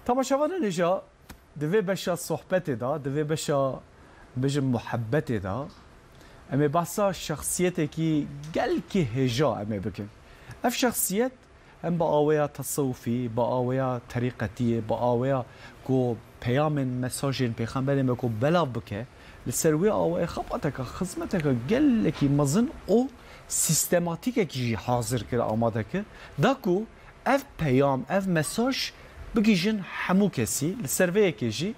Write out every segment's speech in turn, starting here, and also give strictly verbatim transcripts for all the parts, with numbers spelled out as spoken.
Temaşevanên hêja, di vê beşa sohbetê de, di vê beşa, bêjin, muhebbetê de, em ê behsa şexsiyetekî gelkî hêja em ê bikin. Ev şexsiyet hem bi aweya tesewufî, bi aweya terîqetiyê, bi aweya ku peyamên, mesajên pêxemberê me ku belav bike, li ser wê awayê xebateke, xizmeteke gelekî mezin û sîstematîkekî jî hazir kir, amade kir, da ku ev peyam, ev mesaj bigihîjin hemû kesî. Li ser vê yekê jî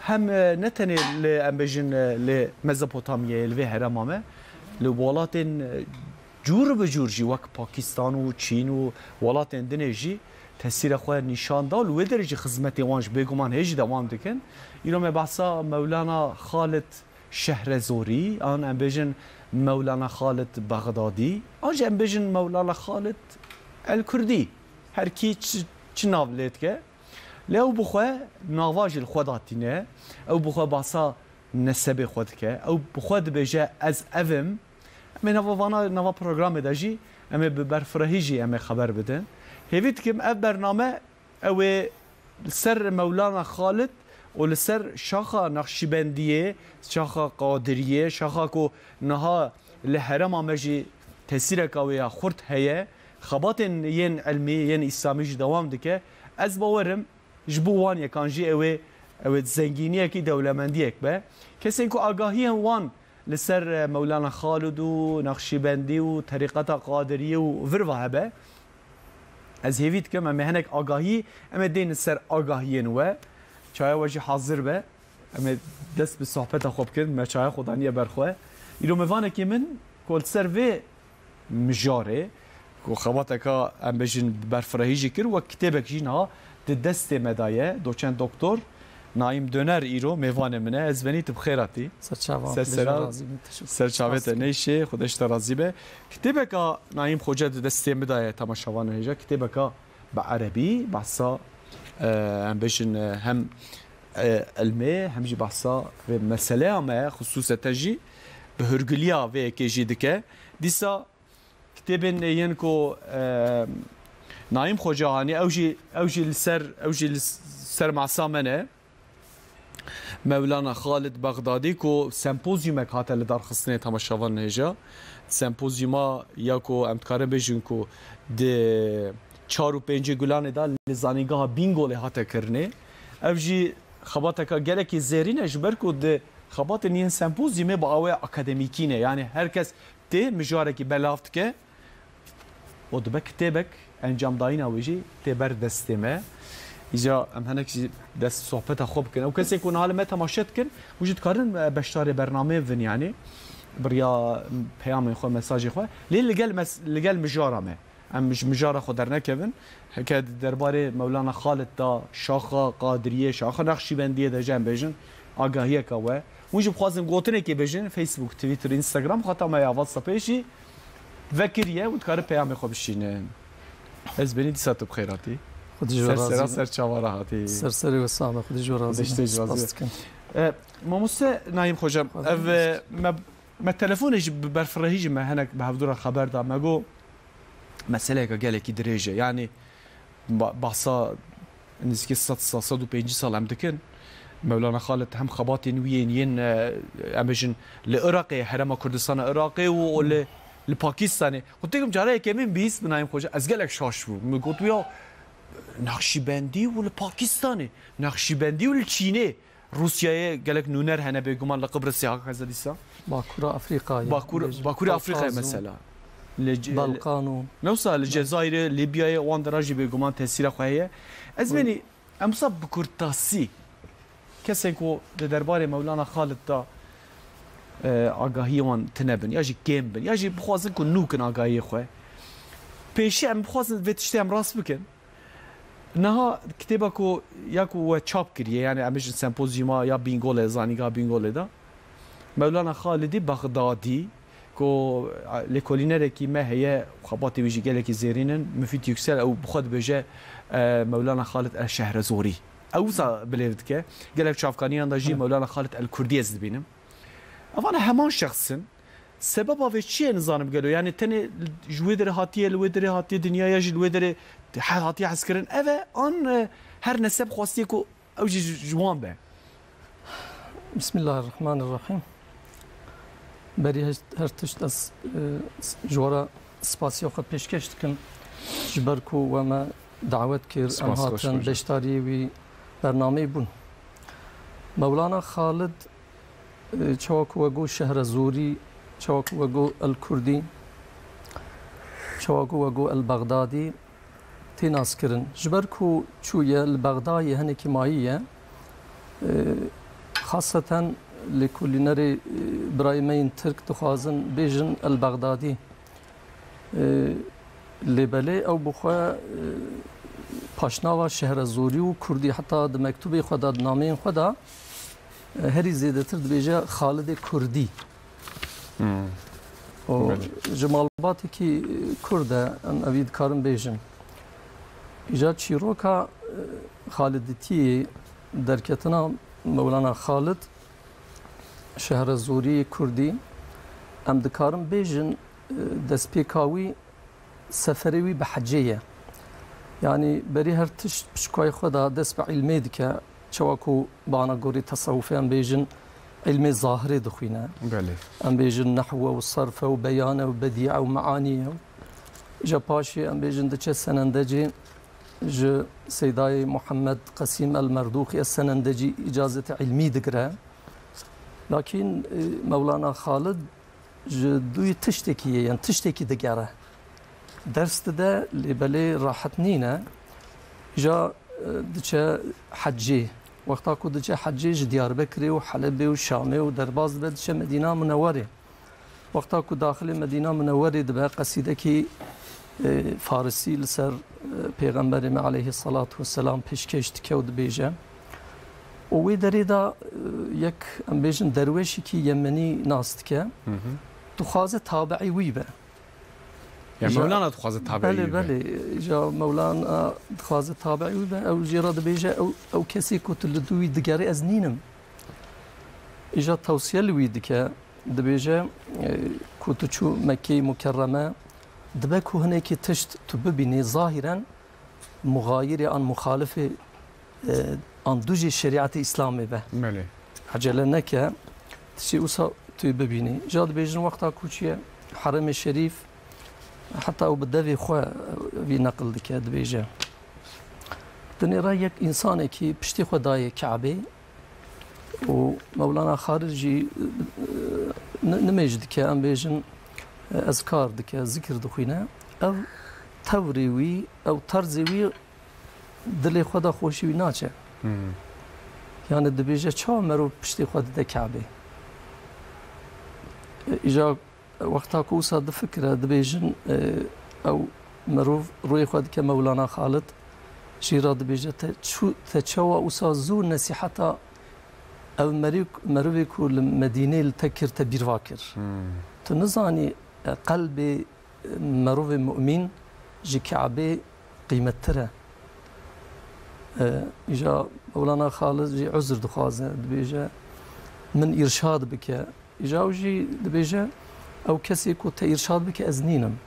hem, e, ne tenê li, em bêjin, e, li Mezopotamyayê, li vê herêma me, li welatên, e, cûr bi cûr jî, wek Pakistan û Çîn û welatên dinê jî tesîra xwe nîşan da û li wê derê jî xizmetê wan ji bêguman hê jî dewam dikin. Îro me behsa Mewlana Xalid Şehrezorî, an em bêjin Mewlana Xalid Bexdadî, an jî em bêjin Mewlana Xalid El Kurdî. Her kî çi, çi nav lê dike. Lê ew bi xwe nava jî li xwe datîne. Ew bi xwe behsa nesebê xwe dike. Ew bi xwe dibêje, ez ev im. Em ê nava vana, nava programê de jî em ê bi berfirehî jî em ê xeber bidin. Hêvî dikim ev bername ew ê li ser Mewlana Xalid û li ser şaxa Naqşîbendiyê, şaxa Qadiriyê, şaxa ku niha li herêma me jî tesîreka wê ya xurt heye, xebatên yên ilmî, yên îslamî jî dewam dike. Ez bawer im ji bo wan yekan jî ew ê, ew ê zengîniyekî, dewlemendiyek be. Kesên ku agahiyên wan li ser, e, Mewlana Xalid û Naqşîbendî û terîqeta Qadiriyê û virva hebe, ez hêvî dikim em ê hinek agahî, em ê dênin ser agahiyên we. Çaya we jî hazir be. Em ê dest bi sohbeta xwe bikin. Me çaya xwe daniye ber xwe. Îro mêvanekî min ku li ser vê mijarê ku xebateka, em bêjin, berfirehî jî kir, wek kitêbek jî niha di destê me de ye. Doçent Doktor Naîm Döner îro mêvanê min e. Ez benî tu bi xêr hatî. Ser çavan, Ser Xwedê ji we sera, razî be. Teşekkür. Ser çavê te Spas. Neyşê, Xwedê ji te razî be. Kitêbeka Naîm Xoca di destê min de ye, temaşevanên hêja. Kitêbeka bi erebî, behsa, e, em bêjin, e, hem, e, ilmê, hem jî behsa vê meseleya me, xisûseten jî bi hûrgiliya vê yekê jî dike. Dîsa kitêbên yên ku, e, Naîm Xoca hanî, ew jî, ew jî li ser, ew jî li ser masa me ne. Mewlana Xalid Bexdadî ku sempozyumek hate li darxistinê, temaşevan hêja. Sempozyuma ya ku em dikarin bêjin ku di çar û pêncê Gulanê de li Zanîngeha Bîngolê hate kirinê. Ev jî xebateka gelekî zêrîn e, ji ber ku di xebatên yên sempozyumê bi aweya akademîkî ne. Yanî her kes tê mijarekî belav dike û dibe kitêbek, encamdayîna wê jî tê ber destê me. Îca em hinek jî dest sohbeta xwe bikin. Ew kesên ku niha li me temaşe dikin, hûn jî dikarin, e, beşdarê bernameyê bibin, yanî bi riya peyamên xwe, mesajê xwe. Lê li gel mes-, li gel mijara me. Em ji mijara xwe dernekevin. Heke di derbarê Mewlana Xalid de, şaxa Qadiriyê, şaxa Naqşîbendiyê de jî em bêjin, agahiyeka we. Hûn jî bixwazin gotinekê bêjin, Facebook, Twitter, Instagram, xeta me ya WhatsAppê jî vekiriye û dikarin peyamê xwe bişînin. Ez benî dîsa tu bi xêr hatî. Xwedî ji we Ser sera razî be. Ser çava re hatî. Ser serê we same, Xwedî ji we razî be. Xwedî ji te jî razî be. Spas dikim. E, mamoste Naîm Xoca, Xwedî ev, razî e, me, me telefonê jî bi berfirehî jî me hinek bi hevdû re xeber da. Me got, meseleyeke gelekî dirêj e. Yanî ba-, bahsa nizîkî sed sal, sed û pêncî sal em dikin. Mewlana Xalid hem xebatên wî yên, yên, e, em bêjin, li Iraqê, Herêma Kurdistana Iraqê û, û li, li Pakistanê. Xwe têkim cara yekemîn bihîst bi Naîm Xoca. Ez gelek şaş bûm. Min got, "Ya Naqşîbendî û li Pakistanê, Naqşîbendî û li Çînê." Rûsyayê gelek nûner hene bêguman li Qibrisê, hak heze dîsa. Bakura Afrîkayê. Bakur, Bêjin Bakurê Afrîkayê Qafqaz û mesela. Li c-, Balkan û ne wisa li Cezayirê, Lîbyayê, wan dera jî bêguman tesîra xwe heye. Ez Hı. benî, em wisa bi kurtasî, kesên ku di derbarê Mewlana Xalid de, e, agahiyê wan tune bin, ya jî kêm bin, ya jî bixwazin ku nû kin agahiyê xwe. Pêşî em bixwazin vê tiştê em rast bikin. Niha kitêba ku ya ku we çap kiriye, yani em bêjin sempozyuma ya Bîngolê, Zanîngeha Bîngolê de, Mewlana Xalidî Bexdadî, ku lêkolînerekî me heye, xebatê wî jî gelekî zêrîn in, Mufîd Yüksel, ew bi xwe dibêje, e, Mewlana Xalid El Şehrezorî. Ew wisa bilêv dike. Gelek çavkaniyan de jî Evet. Mewlana Xalid El Kurdî ez dibînim. Evan heman şexs in. Sebeba vê çi ye nizanim gelo? Yani tenê ji wê derê hatiye, li wê derê hatiye dinyaya, jî li wê derê he-, hatiye hezkirin. Ev e, an, e, Her neseb xwestiye ku ew jî ji ji wan be. Bismillahirrahmanirrahim. Berî her, her tişt ez, e, s-, ji we re spasiya xwe pêşkêş dikim. Ji ber ku we me dawet kir, em Spas, hoş hatin bulduk. Beşdarî wî bernameyê bûn. Mewlana Xalid, e, çawa ku we got Şehrezûrî, çawa ku we got El Kurdî, çawa ku we got El Bexdadî, tê naskirin. Ji ber ku çûye li Bexdayê hinekî mayî ye. E, xaseten lêkolînerê, e, birayê me yên Tirk dixwazin bêjin El Bexdadî. E, lê belê ew bi xwe, e, paşnava Şehrezûrî û Kurdî heta di mektûbê xwe de, di nameyên xwe de, e, herî zêdetir dibêje Xalidê Kurdî. Hmm. O Belê. Ji malbatekî Kurd e, em evî dikarin bêjin. Îca çîroka, e, Xalidîtiyê, derketina Mewlana Xalid, Şehrezûrî Kurdî, em dikarin bêjin, e, destpêka wî seferê wî bi hecê ye. Yanî berî her tişt piçkayê xwe de dest bi îlmê dike. Çawa ku bi anagorî tesewufê em bêjin îlmê zahirê dixwîne. Belê. Em bêjin nehw e û serf e û beyan e û bedîe û meanî ye. Îja paşê em bêjin diçe senendecê ji Seydayê Muhammed Qesîm el Merdûxî ez senendecî îcazetê îlmî digire. Lakîn, e, Mewlana Xalid ji duyî tiştekî ye, yani tiştekî digere. Ders dide, lê belê rahet nîne. Îja, e, diçe hecê. Wexta ku diçe hecê ji Diyarbekirê û Helebê û Şamê û derbas dibe diçe Medîna Munewerê. Wexta ku daxilê Medîna Munewerê dibe, qesîdekî, e, farisî li ser, e, Pêxemberê me aleyhisselatu vesselam pêşkêş dike û dibêje. Û wê derê de, e, yek, em bêjin, derwêşekî yemenî nas dike. Hı hı. Dixwaze tabiî wî be. Ya Îja Mewlana dixwaze tabiî Belê, wî be. Belê. Îja Mewlana dixwaze tabiî wî be. Ew jê re dibêje, ew, ew kesê ku tu li dû wî digerî ez nînim. Îja tewsiye li wî dike. Dibêje, e, ku tu çû Mekkeyê Mukerreme, dibe ku hinekî tişt tu bibînî, zahîren muxayirê an muxalifê, e, an dujê şerîetê Îslamê be. Belê. Ecele neke, tiştê wisa tu bibînî. Îja dibêjin wexta ku çûye Herêmê Şerîf, heta ew bi devê xwe vî neqil dike, dibêje. Dinê re yek însanekî piştê xwe daye Ke'bê, û Mewlana Xalid jî, e, ni-, nimêj dike, em bêjin, e, ezkar dike, zikir dixwîne. Ev tewrê wî, ew terzê wî dilê xwe de xweşî wî naçe. Hmm. Yani dibêje, çawa merov piştê xwe dide Kabê? E, îja Wexta ku wisa difikire, dibêjin, e, ew merov rûyê xwe dike Mewlana Xalid, jê re dibêje, te çû, te çawa wisa zû nesîheta ev merî-, merivê ku li Medînê li te kir, te bîr va kir? Hmm. Tu nizanî, e, qelbê, e, merovê mumîn ji Kabê qîmettir e. E, îja Mewlana Xalid jî uzr dixwaze, dibêje, min îrşad bike. Îja ew jî dibêje, ew kesê ku te îrşad bike, ez nînim.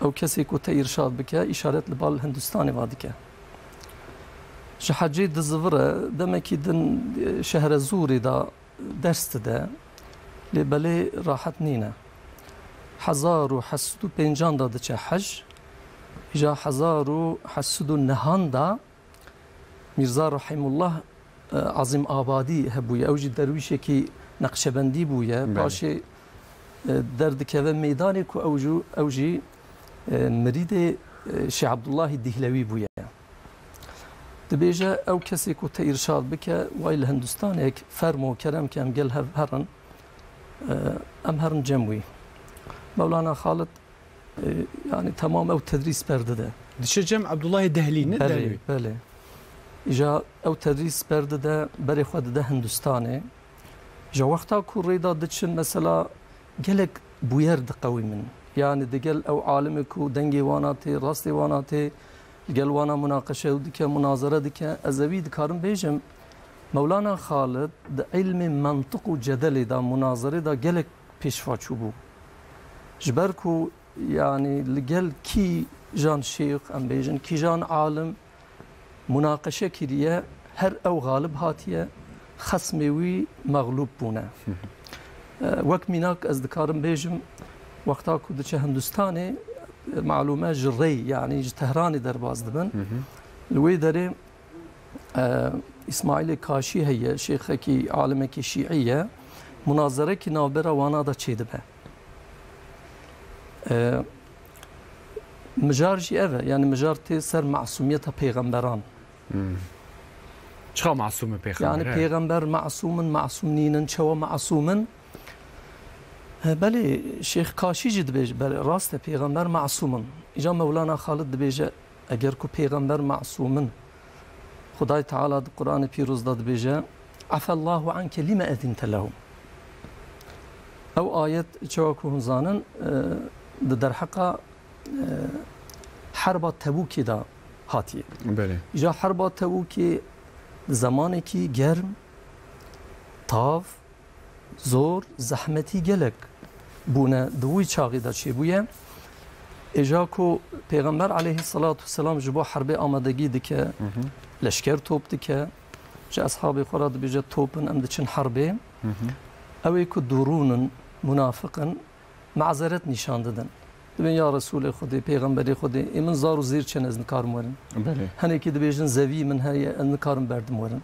Ew kesê ku te îrşad bike, îşaret li bal Hindistanê va dike. Ji hecê dizivire, demekî din, e, Şehrezûrê de ders dide, lê belê rahet nîne. Hezar û heşt sed û pêncan de diçe hec, îja hezar û heşt sed û nehan de Mîrza Rehîmullah, e, Azîm Abadî hebûye. Ew jî derwîşekî neqşebendî bûye. Belê. Paşê, e, derdikeve meydanê ku ew jî, ew jî, e, mirîdê, e, Şêx Abdullahî Dîhlewî bûye. Dibêje, ew kesê ku te îrşad bike, way li Hindistanek fermo kerem ke em gel hev herin, e, em herin cem wî. Mewlana Xalid E, yani temam ew tedrîs berdide. Diçe cem Abdullahê Dehlî ne Belê, derwî? Belê. Îja ew tedrîs berdide, berê xwe dide Hindistanê. Ji wexta ku rê de diçin, mesela gelek bûyer diqewîmin. Yani digel ew alimê ku dengê wana tê, rastê wana tê, gel wana munaqeşe û dike, munazere dike. Ez evî dikarim bêjim, Mewlana Xalid di ilmê mentiq û cedelê de, munazerê de gelek pêşva çûbû. Ji ber ku, yanî, li gel kîjan şêx, em bêjin, kîjan alim, munaqeşe kiriye, her ew xalib hatiye, xesmê wî mexlûb bûne. E, wek mînak ez dikarim bêjim, wexta ku diçe Hindistanê, e, malûm e ji rey, yanî ji Tehranê derbas dibin. Li wê derê, e, Îsmaîlê Kaşî heye, şêxekî, alimekî şîî ye. Munazerekî navbera wana de çêdibe. E, mijar jî ev e, yanî mijar tê ser masûmiyeta pêxemberan. Çiqa masûm e pêxember, Yanî he? Pêxember masûm in, masûm nînin, çawa masûm in? He, belê, Şêx Kaşî jî dibêje, belê, rast e, pêxember masûm in. Îca Mewlana Xalid dibêje, eger ku pêxember masûm in, Xudayê Teala di Quranê Pîroz de dibêje, "Afellahu anke lime ezinte lehum." Ew ayet, çawa ku hûn zanin, e, di derheqa, e, herba Tebûkê de hatiye. Belê. Îca herba Tebûkê di zemanekî germ, tav, zor, zehmetî gelek bûne, di wî çaxî de çêbûye. Îca ku Pêxember aleyhisselatu vesselam ji bo herbê amadegî dike, leşker top dike, ji eshabê xwe re dibêje, "Top in, em diçin herbê." Ew ê ku dûrûn in, munafiq in, mazeret nîşan didin. Dibên, "Ya Resûlê Xwedê, Pêxemberê Xwedê, ê min zar û zêr çen, ez nikarim werin." Belê. Hinekî dibêjin, "Zevî min heye, ez nikarim berdim werin."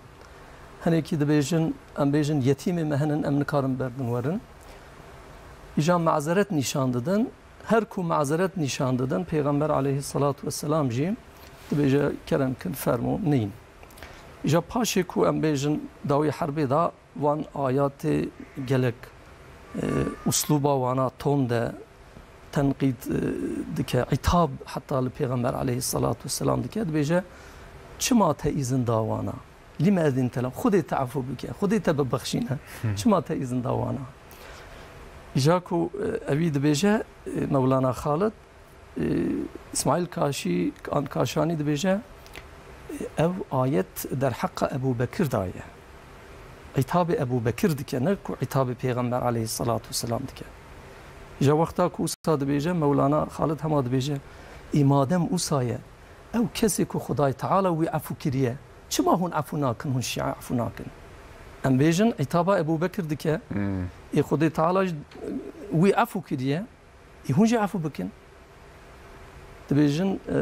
Hinekî dibêjin, em bêjin, "Yetîmê me hene, em nikarin berdin werin." Îca mazeret nîşan didin. Her ku mazeret nîşan didin, Pêxember aleyhisselatu vesselam jî dibêje, "Kerem kin, fermo, neyîn." Îca paşê ku em bêjin dawî herbê da, van ayatê gelek, e, uslûba wana ton de tenqîd, e, dike, îtab heta li Pêxember aleyhisselatu vesselam dike, dibêje, "Çima te îzin da wana? Lime ezinte lehum? Xwedê te efû bike, Xwedê te bibexşîne. Çima te îzin da wana?" Îca ku, e, evî dibêje, e, Mewlana Xalid, e, Îsmaîl Kaşî, an Kaşanî dibêje, e, ev ayet derheqa Ebû Bekir da ye. Îtabê Ebû Bekir dike, ne ku îtabê Pêxember aleyhisselatu vesselam dike. Îca wexta ku wisa dibêje, Mewlana Xalid hema dibêje, "Ê madem wisa ye, ew kesê ku Xudayê Teala wî efû kiriye, çima hûn efû nakin, hûn şîe efû nakin?" Em bêjin, îtaba Ebû Bekir dike, ê Xwedê Teala jî wî efû kiriye, ê hûn jî efû bikin. Dibêjin, e,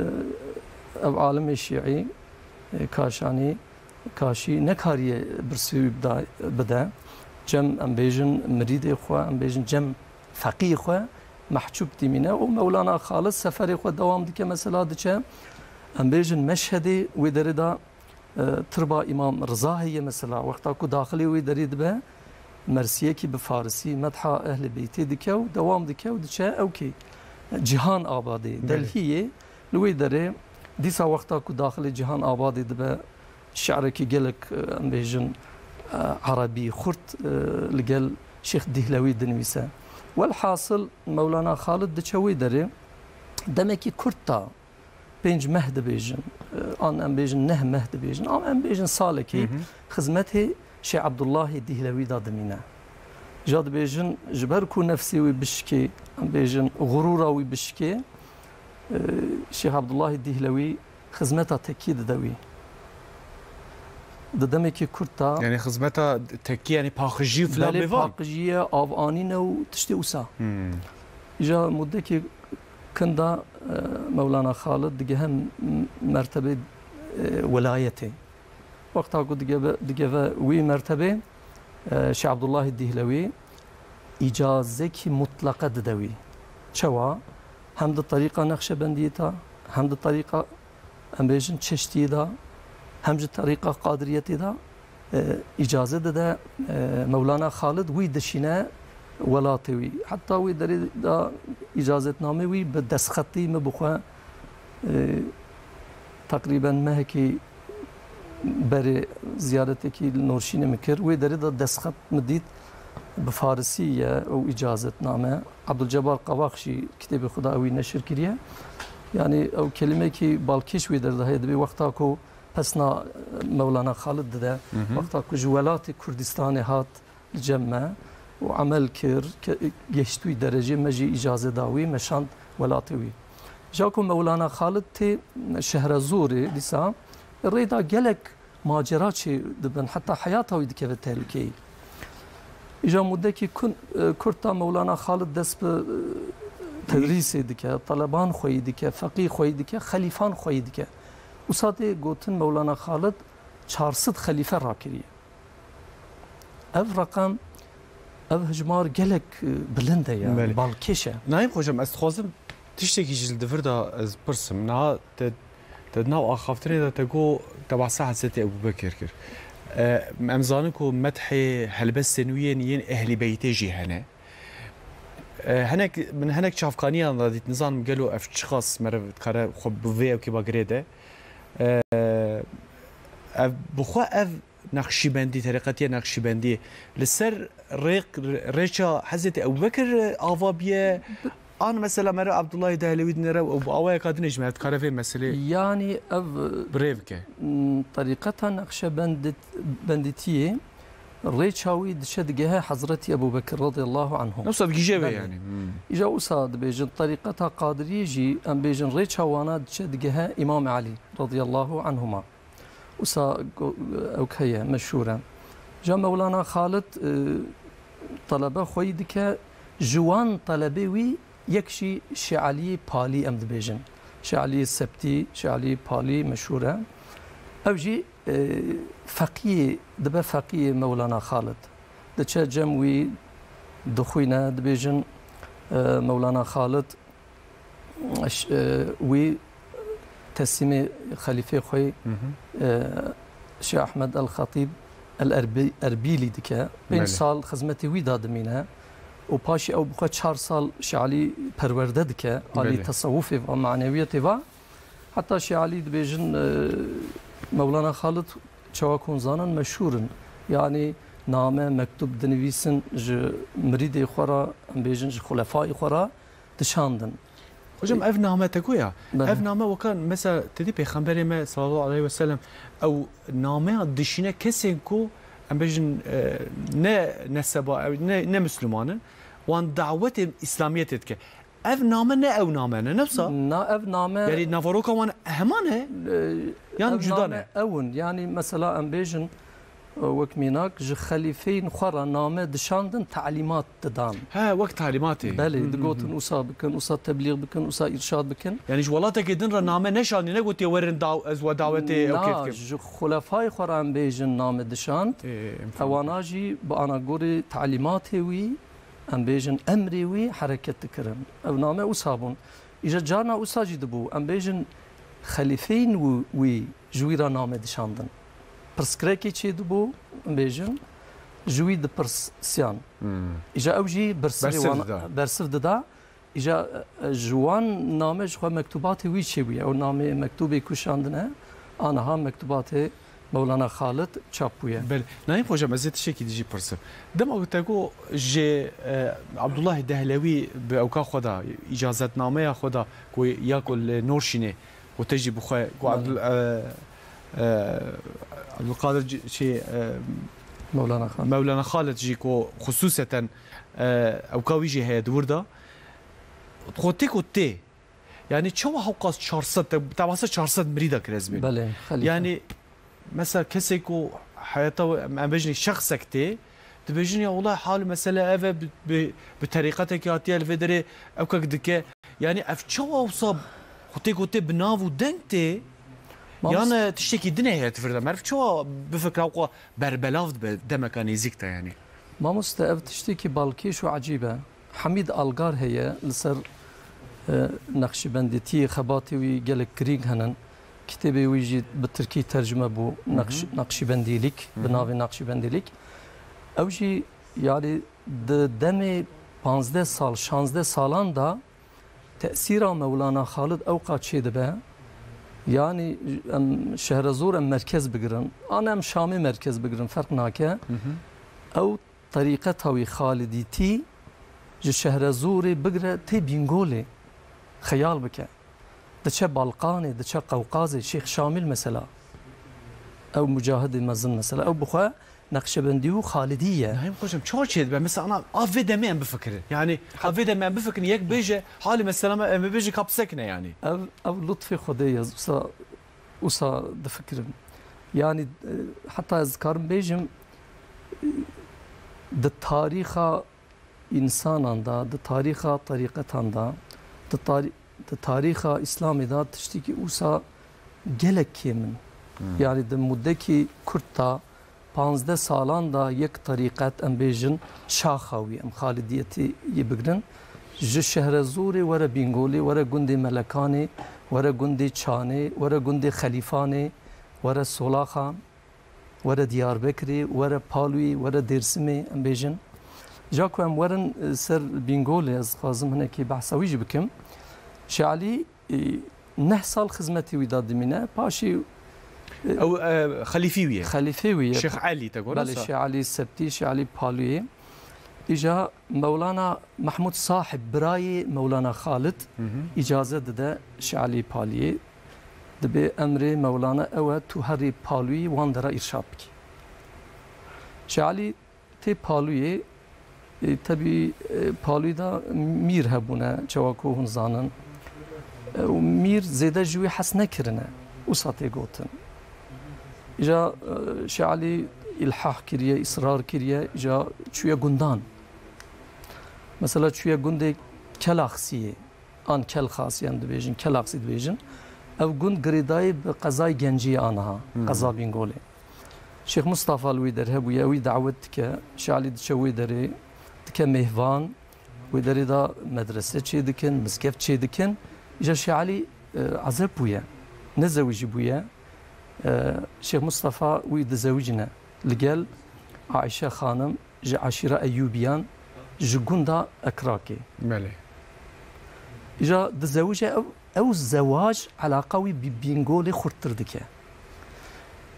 ev alimê şîî, e, Kaşanî, Kaşî nekariye birsî wî bida-, bide. Cem, em bêjin, mirîdê xwe, em bêjin, cem feqî xwe mehcûb dimîne û Mewlana Xalid seferê xwe dewam dike, mesela diçe, em bêjin, Meşhedê, wê derê de, e, tirba Îmam Riza heye, mesela, wexta ku daxilê wê derê dibe, mersiyekî bi farisî, medha Ehlê Beytê dike û dewam dike û diçe ewkê Cîhan Abadê, Belê. Delhiyê, li wê derê, dîsa wexta ku daxilê Cîhan Abadê dibe, şi'rekî gelek, e, em bêjin, e, erebî, xurt, e, li gel Şêx Dîhlewî dinivîse. Welhasil, Mewlana Xalid diçe wê derê, demekî kurt da, pênc meh dibêjin, e, an em bêjin neh meh dibêjin, an em bêjin salekî Hı hı. xizmetê Şêx Ebdullahê Dîhlewî de dimîne. Ja dibêjin, ji ber ku nefsê wî bişikê, em bêjin, xurûra wî bişikê, e, Şêx Ebdullahê Dîhlewî xizmeta tekî dide wî. Di demekî kurt de Yani xizmeta tekî, yani paqijî filan Belê bêvan? Paqijî ye, av anîne û tiştê wisa. Hmm. Îja mudekî kin de, e, Mewlana Xalid digihe m-, mertebê, e, welayetê. Wexta ku digeve, digeve wî mertebê, e, Şêx Ebdullahê Dîhlewî îcazekî mutleqe dide wî. Çawa? Hem di terîqa Nexşebendiyê de, hem di terîqa, em bêjin, Çeştiyê de, hem ji terîqa Qadiriyetê de, e, îcaze dide, e, Mewlana Xalid wî dişîne welatê wî. Heta wî derê de îcazetnamê wî bi destxetî min bi xwe, e, teqrîben mehekî berê ziyaretekî li Norşînê min kir. Wê derê de destxet min dît, bi farisî ye ew îcazetname. Abdulcebar Qavax jî kitêbê xwe de ewî neşir kiriye. Yanî ew kelimekî balkêş wê derê de heye, dibê wexta ku pesna Mewlana Xalid dide, Hı hı. wexta ku ji welatê Kurdistanê hat li cem me û emel kir, ke-, geşt wî derecê, me jî îcaze da wî, me şand welatê wî. Ja ku Mewlana Xalid tê Şehrezorê, dîsa rêda gelek macera çê dibin, heta heyata wî dikeve tehlûkeyê. Îja mudekî kun-, e, kurt da Mewlana Xalid dest bi, e, tedrîsê dike, teleban xweyî dike, feqî xweyî dike, xelîfan xweyî dike. Wisa tê gotin Mewlana Xalid çar sed xelîfe rakiriye. Ev reqem, ev hijmar gelek, e, bilind e, yani, Belê. balkêş e. Naim Hocam, ez dixwazim tiştekî jî li vir de ez pirsim. Niha te, te di nav axaftinê de te got, te behsa Hezretî Ebû Bekir kir. E, em zanin ku methê helbestên wî yên, yên Ehlî Beytê jî hene. E, hinek, min hinek çavkaniyan de dît, nizanim gelo ev çiqas meriv dikare xwe bi vê ewkê ba girê de. E, ev, bi xwe ev Neqşîbendî, terîqetiya Neqşîbendî li ser rêk, rêça Hezretî Ebûbekir ava biye? An mesela meriv Abdullahê Dehlewî dinêre û bi awayeka din jî meriv dikare vê meselê Yani ev bi rê bike? m, terîqeta Neqşebendît-, bendîtiyê rêça wî diçe digehe Hezretî Ebûbekir radıyallahu anhu. Newsa digihîje vê Belê. yani. Hmm. Îja wisa dibêjin, terîqeta Qadiriyê jî em bêjin rêça wana diçe digehe Îmam Elî radıyallahu anhuma. Wisa go-, ew heye, meşhûr e. Ja Mewlana Xalid, e, telebe xweyî dike, ji wan telebê wî yek jî Şêaliyê Palî em dibêjin. Şêaliyê Septî, Şêaliyê Palî meşhûr e. Ew jî, e, feqiyê, dibe feqiyê Mewlana Xalid. Diçe cem wî dixwîne, dibêjin, e, Mewlana Xalid, Ş-, e, wî teslîmê xelîfê xwe, Hı hı. e, Şêx Ehmed El Xetîb El Erbî-, Erbîlî dike. Pênc Belê. sal xizmetê wî da dimîne û paşî ew bi xwe çar sal Şêalî perwerde dike, alî Belê. tesewufê va, manewiyetê va. Heta Şêalî dibêjin, e, Mewlana Xalid çawa ku hûn zanin meşhûr in. Yanî name, mektub dinivîsin ji mirîdê xwe re, em bêjin ji xulefayê xwe re, dişandin. Hocam, ev name te goya. Belê. Ev name weka mesela te dî Pêxemberê me sallallahu aleyhi ve sellem ew nameya dişîne kesên ku em bêjin, e, ne neseba, ew ne, ne Müslüman in, wan dawetê Îslamiyetê dike. Ev name ne ew name ne, newsa? Na ev name Yani navaroka wan heman e? E, Yan ev cuda name ne? Ew in. Yani mesela em bêjin, e, wek mînak ji xelîfeyên xwe re name dişandin, talîmat didan. He, wek talîmatê. Belê, Hı hı digotin hı. wisa bikin, wisa teblîx bikin, wisa îrşad bikin. Yani ji welatekê din re name neşandî, negotiye werin daw-, ez we dawetê ew kê Na, dikim. ji xulefayê xwe re em bêjin name dişand. Ê, em fahmî. Ewana jî bi anagorê talîmatê wî, em bêjin emrê wî hereket dikirin. Ev name wisa bûn. Îja carna wisa jî dibû, em bêjin xelîfeyên wî, wî ji wî re name dişandin. Pirsgirêkê çêdibû, em bêjin, ji wî dipirsiyan. Hmm. Îja ew jî bersivê Bersiv wan dida. bersiv dida. Îja, e, ji wan name ji xwe mektubatê wî çêbûye. Ew namê mektubê ku şandine, aniha mektubatê Mewlana Xalid çap bûye. Belê. Naîm Hocam, ez ê tiştekî dijî pirsim. Dema ku te got ji, e, Abdullah Dehlewî bi ewka xwe da, îcazetnameya xwe da ku ya ku li Norşînê û te jî bi xwe ku Belê. Abdul-, e, e, Abdulkadir c-, şey, e, Mewlana Xalid. Mewlana Xalid jî ku xusûseten, e, ewka wî jî heye di wir de. Xwe tê ku tê. Yani çawa hewqas çar sed, te, te behsa çar sed mirîda kir ez bênim. Belê, xelîfe. Yani mesela kesê ku heyata we, em, em bêjin şexsek tê, dibêjin ya wela hal mesele ev e, bi, bi, bi terîqetekî hatiye li vê derê ewkek dike. Yani ev çawa wisa xwe tê ku tê bi nav û deng tê, Mamoste- yan, e, tiştekî din heye di vir de. Meriv çawa bifikira xwe berbelav dibe demeka nêzîk de yani. Mamoste, ev tiştekî balkêş û ecîb e. Hemîd Algar heye, li ser, e, Neqşîbendîtiyê xebatê wî gelek girîng henin. Kitêbê wî jî bi tirkî tercime bû, Hı hı. Neqş-, Neqşîbendîlîk, Hı bi hı. navê Neqşîbendîlîk. Ew jî, yani, di demê panzdeh sal, şanzdeh salan de tesîra Mewlana Xalid ewqa çêdibe. Yani, em Şehrezor em merkez bigirin, an em Şamê merkez bigirin, ferq nake. Hı hı. Ew terîqeta wî Xalidîtî ji Şehrezorê bigire tê Bîngolê. Xeyal bike. Diçe Balqanê, diçe Qewqazê, Şêx Şamil mesela. Ew mucahidê mezin mesela. Ew bi xwe Neqşebendî û Xalidî ye. Naim Hocam, çawa çêdibe? Mesela ana, a vê demê em bifikirin. Yani, a vê demê em bifikirin, yek bêje, halî mesela me, em bêje kapsek ne yani. Ev, ev lutfê Xwedê ye. Wisa Wisa difikirim. Yanî, e, heta ez dikarim bêjim, e, di tarîxa însanan de, di tarîxa terîqetan de, di tarî-, di tarîxa Îslamê de tiştekî wisa gelek kêm in. Hmm. Yanî di mudekî kurt de, panzdeh salan de yek terîqet, em bêjin, şaxa wî, em Xalidiyetê yê bigrin, ji Şehrezorê were Bîngolê, were gundê Melekanê, were gundê Çanê, were gundê Xelîfanê, were Solaxan, were Diyarbekirê, were Palûyê, were Dêrsimê, em bêjin. Ja ku em werin, e, ser Bîngolê, ez dixwazim hinekî behsa wî jî bikim. Şêx Elî, e, neh sal xizmetê wî da dimîne. Paşî, e, Ew, e, xelîfî wî ye. Xelîfê wî ye. Şêx Elî te got, Belê, sa? Şêx Elî Septî, Şêx Elî Palûyê. Îja Mewlana Mehmûd Sahib, birayê Mewlana Xalid, Hı hı. îcaze dide Şêx Elî Paliyê. Dibê emrê Mewlana ew e, tu herî Palûyî wan dera îrşad bikî. Şêx Elî tê Palûyê, e, tebî, e, Palûyî de mîr hebûne, çawa ku hûn zanin. E, û mîr zêde ji wî hez nekirine, wisa tê gotin. Îja, e, Şêx Elî îlhah kiriye, îsrar kiriye, îja çûye gundan. Mesela çûye gundê Kelaxsiyê, an Kelxasî em dibêjin, Kelaxsî dibêjin. Ev gund girêdayî bi qezayê Gencî ye aniha, Hmm. qeza Bîngolê. Şêx Mustafa li wî der hebûye, ew wî dawet dike, Şêx Elî diçe wê derê, dike mêhvan, wê derê de medrese çê dikin, mizgeft çê dikin. Îja Şêx Elî, e, ezeb bûye, nezewicî bûye. E, Şêx Mustafa wî dizewicîne li gel Ayşe Xanim ji eşîra Eyûbiyan, ji gunda Ekrakê. Belê. Îja dizewije ew, ew zewac elaqa wî bi Bîngolê xurttir dike.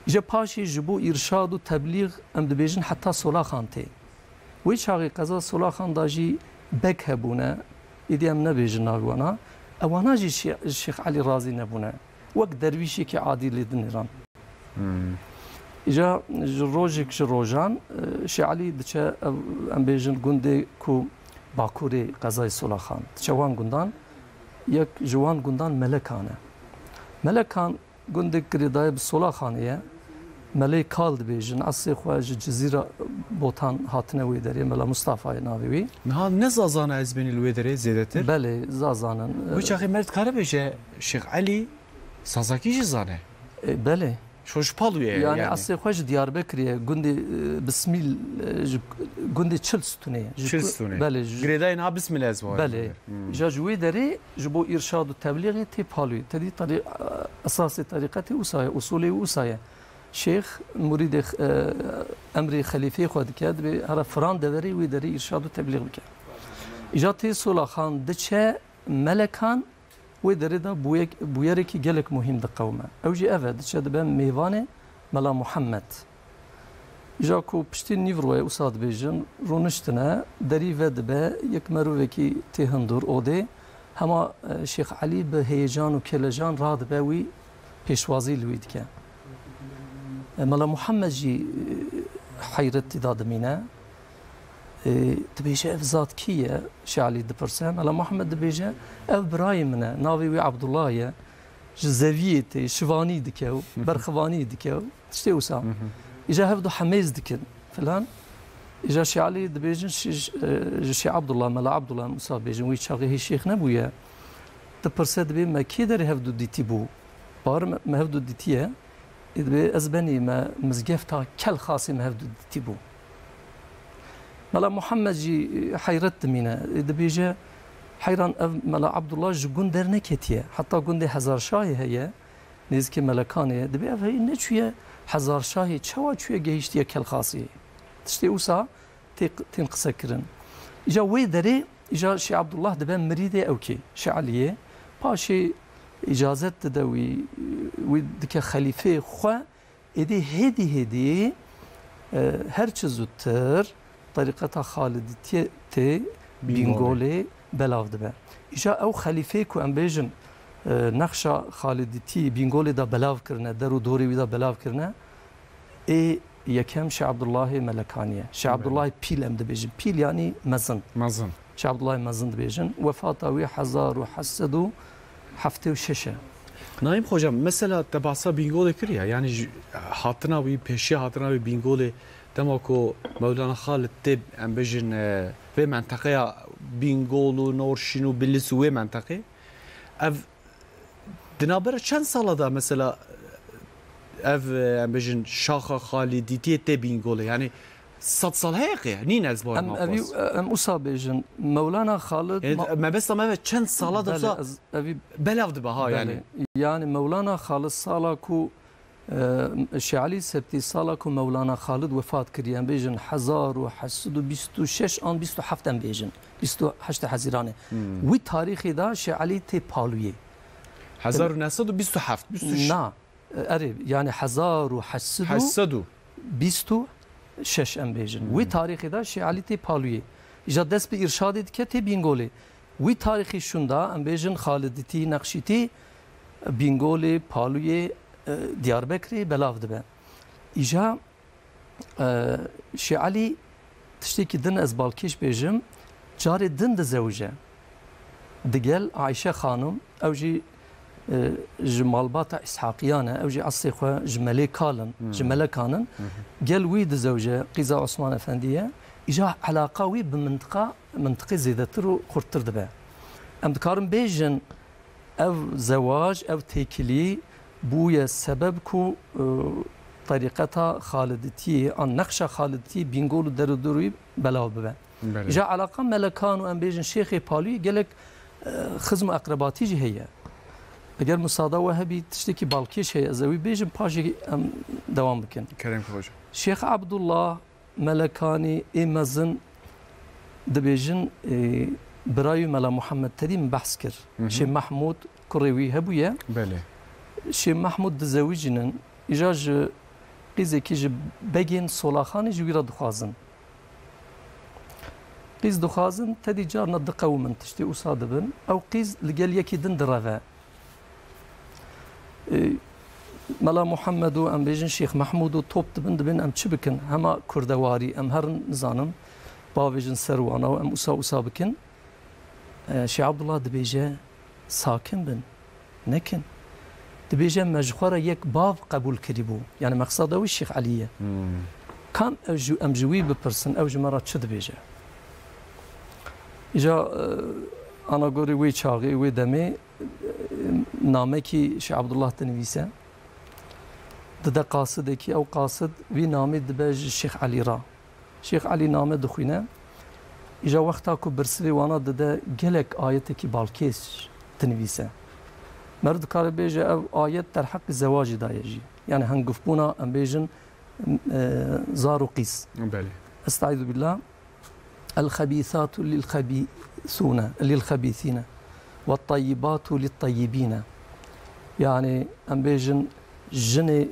Îja paşê ji bo îrşad û teblîx, em dibêjin, heta Solaxan tê. Wê çaxê qeza Solaxan da jî beg hebûne, êdî em nebêjin navê wana. Ewana jî Şê-, Şêx Elî razî nebûne. Wek dervîşekî adî lê dinêran. Hmm. Îja ji rojek ji rojan, e, Şêx Elî diçe, ev, em bêjin, gundê ku bakurê qezayê Solaxan. Diçe wan gundan, yek ji wan gundan Melekan e. Melekan gundek girêdayî bi Solaxanê ye. Melê Kal dibêjin, eslê xwe ji Cizîra Botan hatine wê derê, Mela Mustafayê navê wî. Niha ne Zazan e, ez bênî li wê derê zêdetir? Belê, Zazan in. Wî çaxê me dikare bêje, Şêx Elî Zazakî jî zane? E, belê. Şo ji Palûyê ye, Yani, yani. Eslê xwe ji Diyarbekirê ye, gundê, e, Bismîl, e, ji gundê Çil Stûnê ye. Ji Çil ku-, Stûnê. Belê, ji Girêdayê niha Bismîl ez var. Belê. Hmm. Ja ji wê derê ji bo îrşad û teblîxê tê Palûyê. Te dî tarî-, esasê terîqetê wisa ye, usulê wisa ye. Şêx murîdê x-, e, emrê xelîfeyê xwe dike, dibê here firan deverê wê derê îrşad û teblîx bike. Îja tê Solaxan diçe Melekan, wê derê de bûyek-, bûyerekî gelek muhîm diqewime. Ew jî ev e, diçe dibe mêvanê Mela Muhammed. Îja ku piştî nîvroyê, wisa dibêjin, rûniştine, derî vedibe, yek merovekî tê hundir odê, hema, e, Şêx Elî bi heyecan û kelecan radibe wî pêşwazî li wî dike. E, Mela Muhammed jî, e, heyretî da dimîne. E, dibêje, "Ev zat kî ye?" Şêx Elî dipirse. Mela Muhammed dibêje, "Ev birayê min e, navê wî Abdullah ye. Ji Zeviyê tê, şivanî dike û berxivanî dike û tiştê wisa." Hı hı. Îja hevdu hemêz dikin filan. Îja Şêx Elî dibêjin, şi-, e, ji Şêx Abdullah, Mela Abdullah em wisa bêjin, wî çaxê hê şêx nebûye. Dipirse, dibê, "Me kê derê hevdu dîtî bû?" Bar me, me hevdu dîtiye. Ê dibê, "Ez benî me mizgefta Kel Xasê me hevdu dîtî bû." Mela Muhammed jî, e, heyret dimîne. Ê dibêje, "Heyran, ev Mela Abdullah ji gund derneketiye. Heta gundê Hezarşahê heye, nêzikê Melekanê ye." Dibê, "Ev heyî neçûye Hezarşahê, çawa çûye gehiştiye Kel Xasê?" Tiştê wisa tê, tên qise kirin. Îja wê derê, îja Şêx Abdullah dibe mirîdê ewkê, Şêx Eliyê. Paşê îcazet dide wî, wî dike xelîfê xwe, êdî hêdî hêdî, e, her çi zûtir terîqeta Xalidîtiyê tê Bîngolê. Bîngolê belav dibe. Îja ew xelîfê ku em bêjin, e, nexşa Xalidîtî Bîngolê de belav kirine, der û dorê wî de belav kirine, Ê yekem Şêx Abdullahê Melekanî ye. Şêx Belê. Abdullahê Pîl em dibêjin. Pîl yanî mezin. Mezin. Şêx Abdullahê Mezin dibêjin. Wefata wî hezar û heft sed û heftê û şeş e. Naîm Xoca, mesela te behsa Bîngolê kiriye, yanî ji hatina wî, pêşiya hatina wî Bîngolê, dema ku Mewlana Xalid tê, em bêjin, e, vê menteqeya Bîngol û Norşîn û Bilis û wê menteqê, ev di navbera çend sala de mesela ev, e, em bêjin şaxa Xalidîtiyê tê Bîngolê, yanî sed sal heye qê, nîn ez bawer Em evî, mafaz. em usa bêjin, Mewlana Xalid Yanî ma- mebesta me ve çend sala de Belê, usa ez evî belav dibe ha Belê. yanî. Yanî Mewlana Xalid sala ku, e, Şêxelî Septî sala ku Mewlana Xalid wefat kiriye, em bêjin hezar û heşt sed û bîst û şeş an bîst û heft em bêjin. Bîst û heşt Hezîranê. Hmm. Wî tarîxê de Şêxelî tê Palûyê. Hezar û neh sed û bîst û heft, bîst û şeş. Na, erê, yanî hezar û heşt sed û Heşt sed û. bîst û şeş em bêjin. Wî Hmm. tarîxê de Şêxelî tê Palûyê. Îja dest bi îrşadê dike tê Bîngolê. Wî tarîxê şûnda em bêjin Xalidîtî, Neqşîtî, Bîngolê, Palûyê, e, Diyarbekirê belav dibe. Îja, e, Şêxelî tiştekî din ez balkêş bêjim, carê din dizewije. Digel Ayşe Xanim, ew jî, e, ji malbata Îshaqiyan e, ew jî eslê xwe ji Melê Kal in, Hmm. ji Melekan in. Hı hı. Gel wî dizewije, qîza Osman Efendî ye. Îja elaqa wî bi mintiqa, mintiqê zêdetir û xurttir dibe. Em dikarin bêjin, ev zewac, ev têkilî bûye sebeb ku, e, terîqeta Xalidîtiyê, an nexşa Xalidîtiyê Bîngol û derûdorûyî belav bibe. Belê. Îja elaqa Melekan û em bêjin Şêxê Palûyê gelek, e, xizm û eqrebatî jî heye. Eger musada we hebî tiştekî balkêş heye, ez ewî bêjim, paşê em dewam bikin. Kerem ki hocam. Şêx Ebdullah Melekanî ê mezin dibêjin, e, birayê Mela Muhammed Tedî min behs kir. Hı hı. Şêx Mehmûd kurê wî hebûye. Belê. Şêx Mehmûd dizewicînin, îja ji qîzekî ji begên Solaxanê ji wî re dixwazin. Qîz dixwazin, tedî carna diqewimin, tiştê wisa dibin. Ew qîz li gel yekî din direve. E, Mela Muhammed û em bêjin Şêx Mehmûd û top dibin, dibên em çi bikin? Hema kurdewarî, em herin nizanim, bavêjin ser wana û em wisa wisa bikin. E, Şêx Abdullah dibêje, sakin bin, nekin. Dibêje, me ji xwe re yek bav qebûl kirîbû. Yanî meqseda wî Şêx Elî ye. Hmm. Kam ew ji, em ji wî bipirsin, ew ji me re çi dibêje? Îja, e, ana gorî wê çaxê, wê demê, e, namekî Şêx Abdullah dinivîse. Dide qasidekî, ew qasid wî namê dibe ji Şêx Elî re. Şêx Elî name dixwîne. Îja wexta ku birsivê wana dide gelek ayetekî balkêş dinivîse. Meriv dikare bêje ev ayet derheqî zewacê de ye jî. Yanî hengifbûna, em bêjin, e, zar û qîz. Belê. Estaizu billah. El-xebîsatu lil-xebîsûne, lil-xebîsîne. Wetteyibatu lit-teyibîne. Yanî em bêjin jinê, e,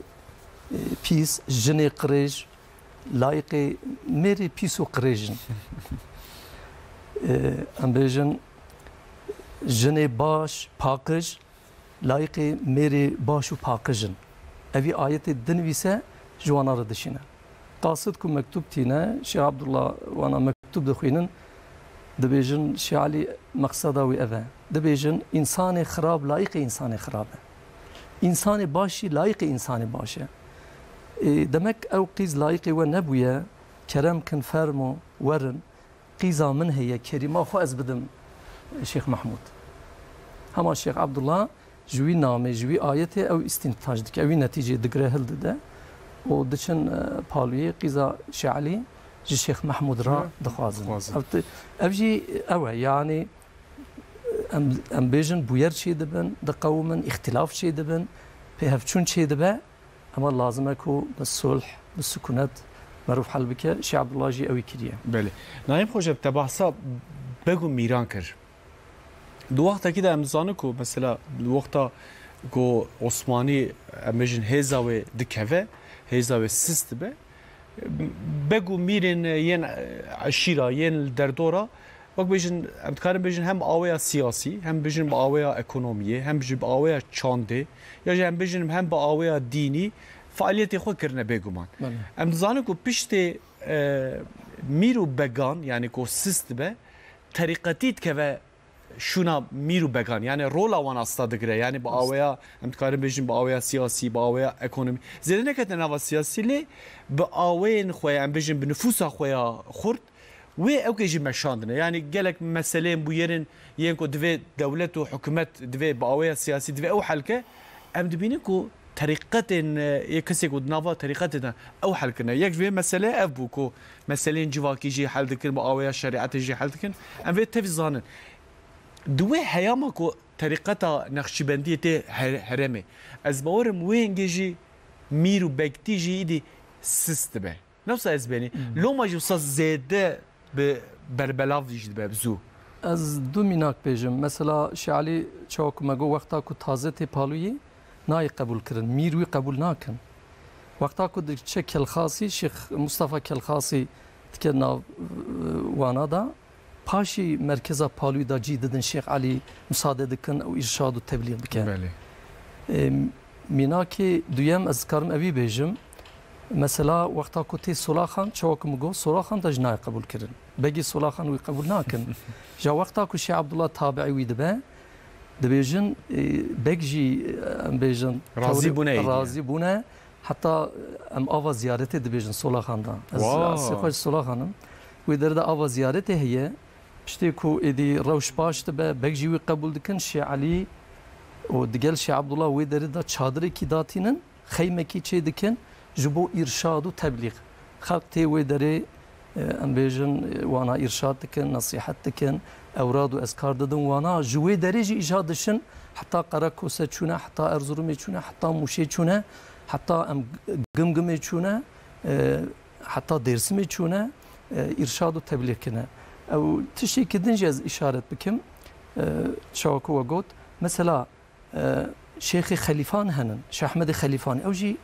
pîs, jinê qirêj, layîqê mêrê pîs û qirêj in. Ê, em bêjin, jinê baş, paqij, layîqê mêrê baş û paqij in. Evî ayetê dinivîse ji wana re dişîne. Qasid ku mektûb tîne, Şêx Abdullah wana mektûb dixwînin, dibêjin, Şêx Elî, meqseda wî ev e. Dibêjin, însanê xirab layîqê însanê xirab e. Însanê baş jî layîqê însanê baş e. Ê, demek ew qîz layîqê we nebûye, kerem kin, fermo, werin, qîza min heye, kerîma xwe ez bidim Şêx Mehmûd. Hema Şêx Abdullah ji wî namê, ji wî ayetê ew îstîntaj dike, ew wî netîcê digire, hildide û diçin, e, Palûyê, qîza Şêx Elî ji Şêx Mehmûd re Hı, dixwazin. dixwazin. Ev ti-, ev jî ew e, yanî em, em bêjin bûyer çêdibin, diqewimin, îxtilaf çêdibin, pêhevçûn çêdibe, ema lazim e ku bi sulh, bi sikûnet meriv hel bike. Şêx Abdullah jî ewî kiriye. Belê. Naîm Xoca, te behsa beg û mîran kir. Di wextekî de em dizanin ku mesela di wexta ku Osmanî, em bêjin, hêza wê dikeve, hêza wê sist dibe, beg û mîrên yên eşîra, yên li derdora, wek bêjin, em dikarin bêjin hem bi aweya siyasî, hem bêjin bi aweya ekonomiyê, hem jî bi aweya çandê, ya jî em bêjin hem bi aweya dînî faaliyetê xwe kirine bêguman. Belê. Em dizanin ku piştê, e, mîr û began, yanî ku sist dibe, terîqetî dikeve şûna mîr û began, yani rola wan asta digire. Yani bi aweya, em dikarin bêjin bi aweya siyasî, bi aweya ekonomî. Zêde neketine nava siyasî, lê bi aweyên xwe, em bêjin bi nifûsa xwe ya xurt, wê ewkê jî meşandine. Yani gelek meseleyên bûyerên yên ku divê dewlet û hikûmet divê bi aweya siyasî divê ew hel ke, em dibînin ku terîqetên, e, yê kesê ku di nava terîqetê de ew hel kirine. Yek ji vê mesele ev bû ku meseleyên civakî jî hel dikin, bi aweya şerîetê jî hel dikin. Em vê tevî zanin. Di wê heyama ku terîqeta Nexşîbendiyê tê her-, herêmê, ez bawerim wê hingê jî mîr û bektî jî îdî sist dibe. Ne wisa ez benî. Hmm. Loma jî wisa zêde bi berbelav jî dibe, bi zû. Ez du mînak bêjim. Mesela Şêx Elî, çawa ku me got, wexta ku taze tê palûyî, nayê qebûl kirin. Mîr wî qebûl nakin. Wexta ku diçe Kelxasî, Şêx Mustafa Kelxasî dike nav, e, wana da, paşî merkeza palûyî da cî didin Şêx Elî, misade dikin ew îrşad û teblîx bike. Belê. E, mînakê duyem ez karim evî bêjim. Mesela wexta ku tê Solaxan, çawa ku min got, Solaxan da jî nayê qebûl kirin. Begê Solaxan wî qebûl nakin. Ja wexta ku Şêx Abdullah tabiî wî dibe, dibêjin, e, beg jî, e, em bêjin, Razî tewrê-, bûne êdî. Razî bûne. Heta, e, em ava ziyaretê dibêjin Solaxan da. Ez Wow. Eslê xwe ji Solaxan im. Wê derê de ava ziyaretê heye. Piştê ku êdî rewş baş dibe, beg jî wî qebûl dikin, Şêx Elî û digel Şêx Abdullah wê derê de çadirekî datînin, xeymekî çê dikin ji bo îrşad û teblîx. Xelk tê wê derê, e, em bêjin, e, wana îrşad dikin, nesîhet dikin, ewrad û ezkar didin wana. Ji wê derê jî îja dişin, heta Qerekose çûne, heta Erzurumê çûne, heta Mûşê çûne, heta em Gimgimê çûne, e, heta Dêrsimê çûne, e, îrşad û teblîx kine. Ew tiştêkî din jî ez îşaret bikim, e, çawa ku we got. Mesela, e, Şêxê Xelîfan henin, Şêx Ehmedê Xelîfanê, ew jî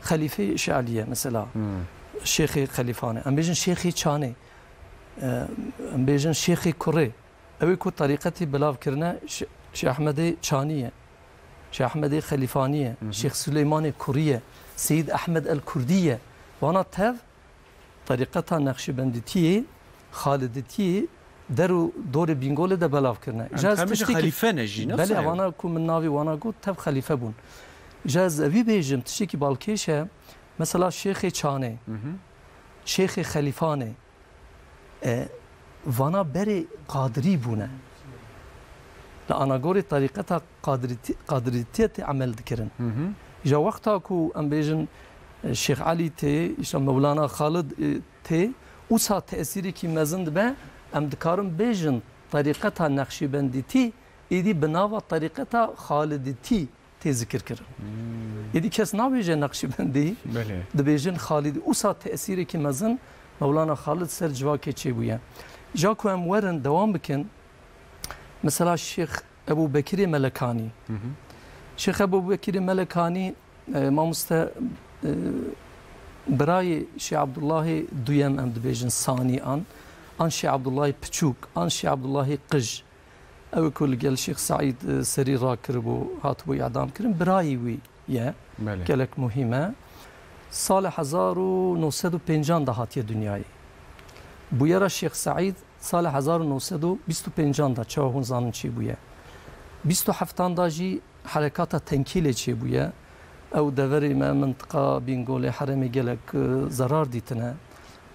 xelîfê Şêx Elî ye mesela. Hmm. Şêxê Xelîfanê. Em bêjin Şêxê Çanê, e, em bêjin Şêxê Kurê. Ew ê ku terîqetî belav kirine Şê-, Şêx Ehmedê Çanî ye. Şêx Ehmedê Xelîfanî ye. Hı hı. Şêx Silêmanê Kurî ye. Seyîd Ehmed el Kurdî ye. Wana tev terîqeta Nexşîbendîtiyê, Xalidîtiyê der û dorê Bîngolê de belav kirine. Em Îja ez tiştekî xelîfe ne jî, ne Belê, wisa ye? Evana ku min navê wana got, tev xelîfe bûn. Îja ez evî bêjim, tiştekî balkêş e. Mesela Şêxê Çanê, Hı hı. Şêxê Xelîfanê, e, vana berê qadirî bûne. Li anagorê terîqeta qadirîtî-, qadirîtiyê tê emel dikirin. Hı hı. Îja wexta ku em bêjin, e, Şêx Elî tê, îşte Mewlana Xalid, e, tê, wisa tesîrekî mezin dibe, em dikarin bêjin terîqeta Neqşîbendîtî êdî bi nava terîqeta Xalidîtî tê zikir kirin. Hmm. Êdî kes nabêje Neqşîbendî, Belê. Dibêjin Xalidî. Wisa tesîrekî mezin Mewlana Xalid ser civakê çêbûye. Ja ku em werin dewam bikin, mesela Şêx Ebû Bekirê Melekanî. Hı hı. Şêx Ebû Bekirê Melekanî, e, mamoste, e, birayê Şêx Abdullahê Duyem em dibêjin, Sanî an, an Şêx Abdullahê Piçûk, an Şêx Abdullahê Qij. Ew ku li gel Şêx Seîd, e, serî rakiribû, hatibû îdam kirin, birayê wî ye. Belê. Gelek muhîm e. Salê hezar û neh sed û pêncan de hatiye dinyayê. Bûyera Şêx Seîd salê hezar û neh sed û bîst û pêncan de, çawa hûn zanin çêbûye. Bîst û heftan de jî herekata Tenkîlê çêbûye. Ew deverê me, mintiqa Bîngolê, herêmê gelek, e, zerar dîtine.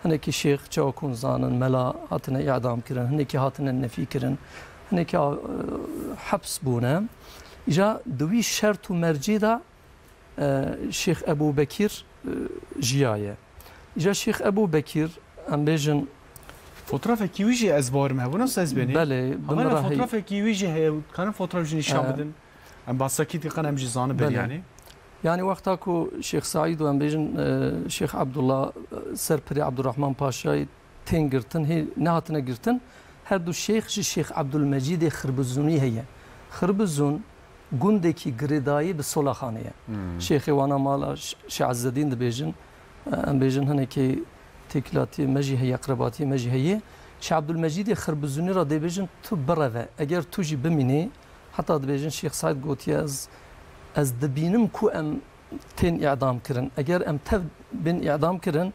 Hinekî şêx, çawa ku hûn zanin, mela hatine îdam kirin, hinekî hatine nefî kirin, hinekî, e, heps bûne. Îja di wî şert û mercê de, e, Şêx Ebû Bekîr, e, jiyaye. Îja Şêx Ebû Bekîr, em bêjin Fotrafekî wî jî ez bawerim hebûna, ez benî. Belê, bi Ama mirahî. Fotrafekî wî jî heye, karin fotraf jî nîşan E, bidin. Em bahsa kî dikin, em jî zanibin Belê. Yani. Yani wexta ku Şêx Seîd û em bêjin, e, Şêx Abdullah, e, ser pirê Abdurrahman Paşayê tên girtin, hê nehatine girtin, her du şêx ji Şêx Abdulmecîdê Xirbizûnî heye. Xirbizûn gundekî girêdayî bi Solaxanê ye. Hmm. Şêxê wana mala Ş-, Şêx Ezzedîn dibêjin, e, em bêjin hinekî têkilatiye me jî heye, qrebatiyê me jî heye. Şêx Abdulmecîdê Xirbizûnî re dê bêjin, tu bireve, eger tu jî bimînî, Heta dibêjin Şêx Seîd gotiye, ez, ez dibînim ku em tên îdam kirin. Eger em tev bên îdam kirin,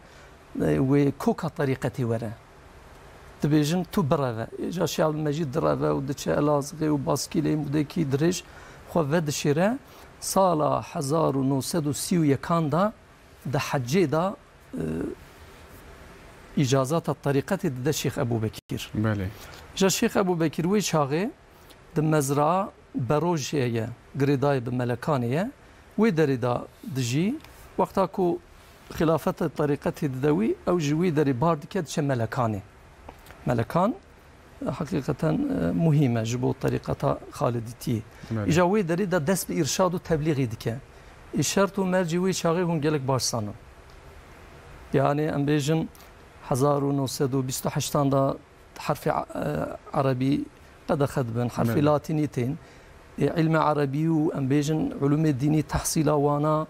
e, wê koka terîqetê were. Dibêjin, tu bireve. Îca Şêx Ebdulmecîd direve û diçe Elazığê û baskîlê mudekî dirêj xwe vedişêre. Sala hezar û neh sed û sî û yekan de di hecê de, e, îcazata terîqetê dide Şêx Ebû Bekîr. Belê. Îca Şêx Ebû Bekîr wê çaxê di mezraa Berojê ye, girêdayê bi Melekanê ye. Wê derê de dijî, wexta ku xilafeta terîqetê dide wî, ew ji wî derê bar dike, diçe Melekanê. Melekan, e, heqîqeten, e, muhîm e ji bo terîqeta Xalidîtiyê. Belê. Îja wê derê de dest bi îrşad û teblîxê dike. Ê şert û mercê wê çaxê hûn gelek baş zanin. Yani, em bêjin, hezar û neh sed û bîst û heştan de herfê, e, erebî qedexe dibin, herfê Belê. latînî tên. Ê, îlmê erebî û, em bêjin, ulûmê dînî tehsîla wana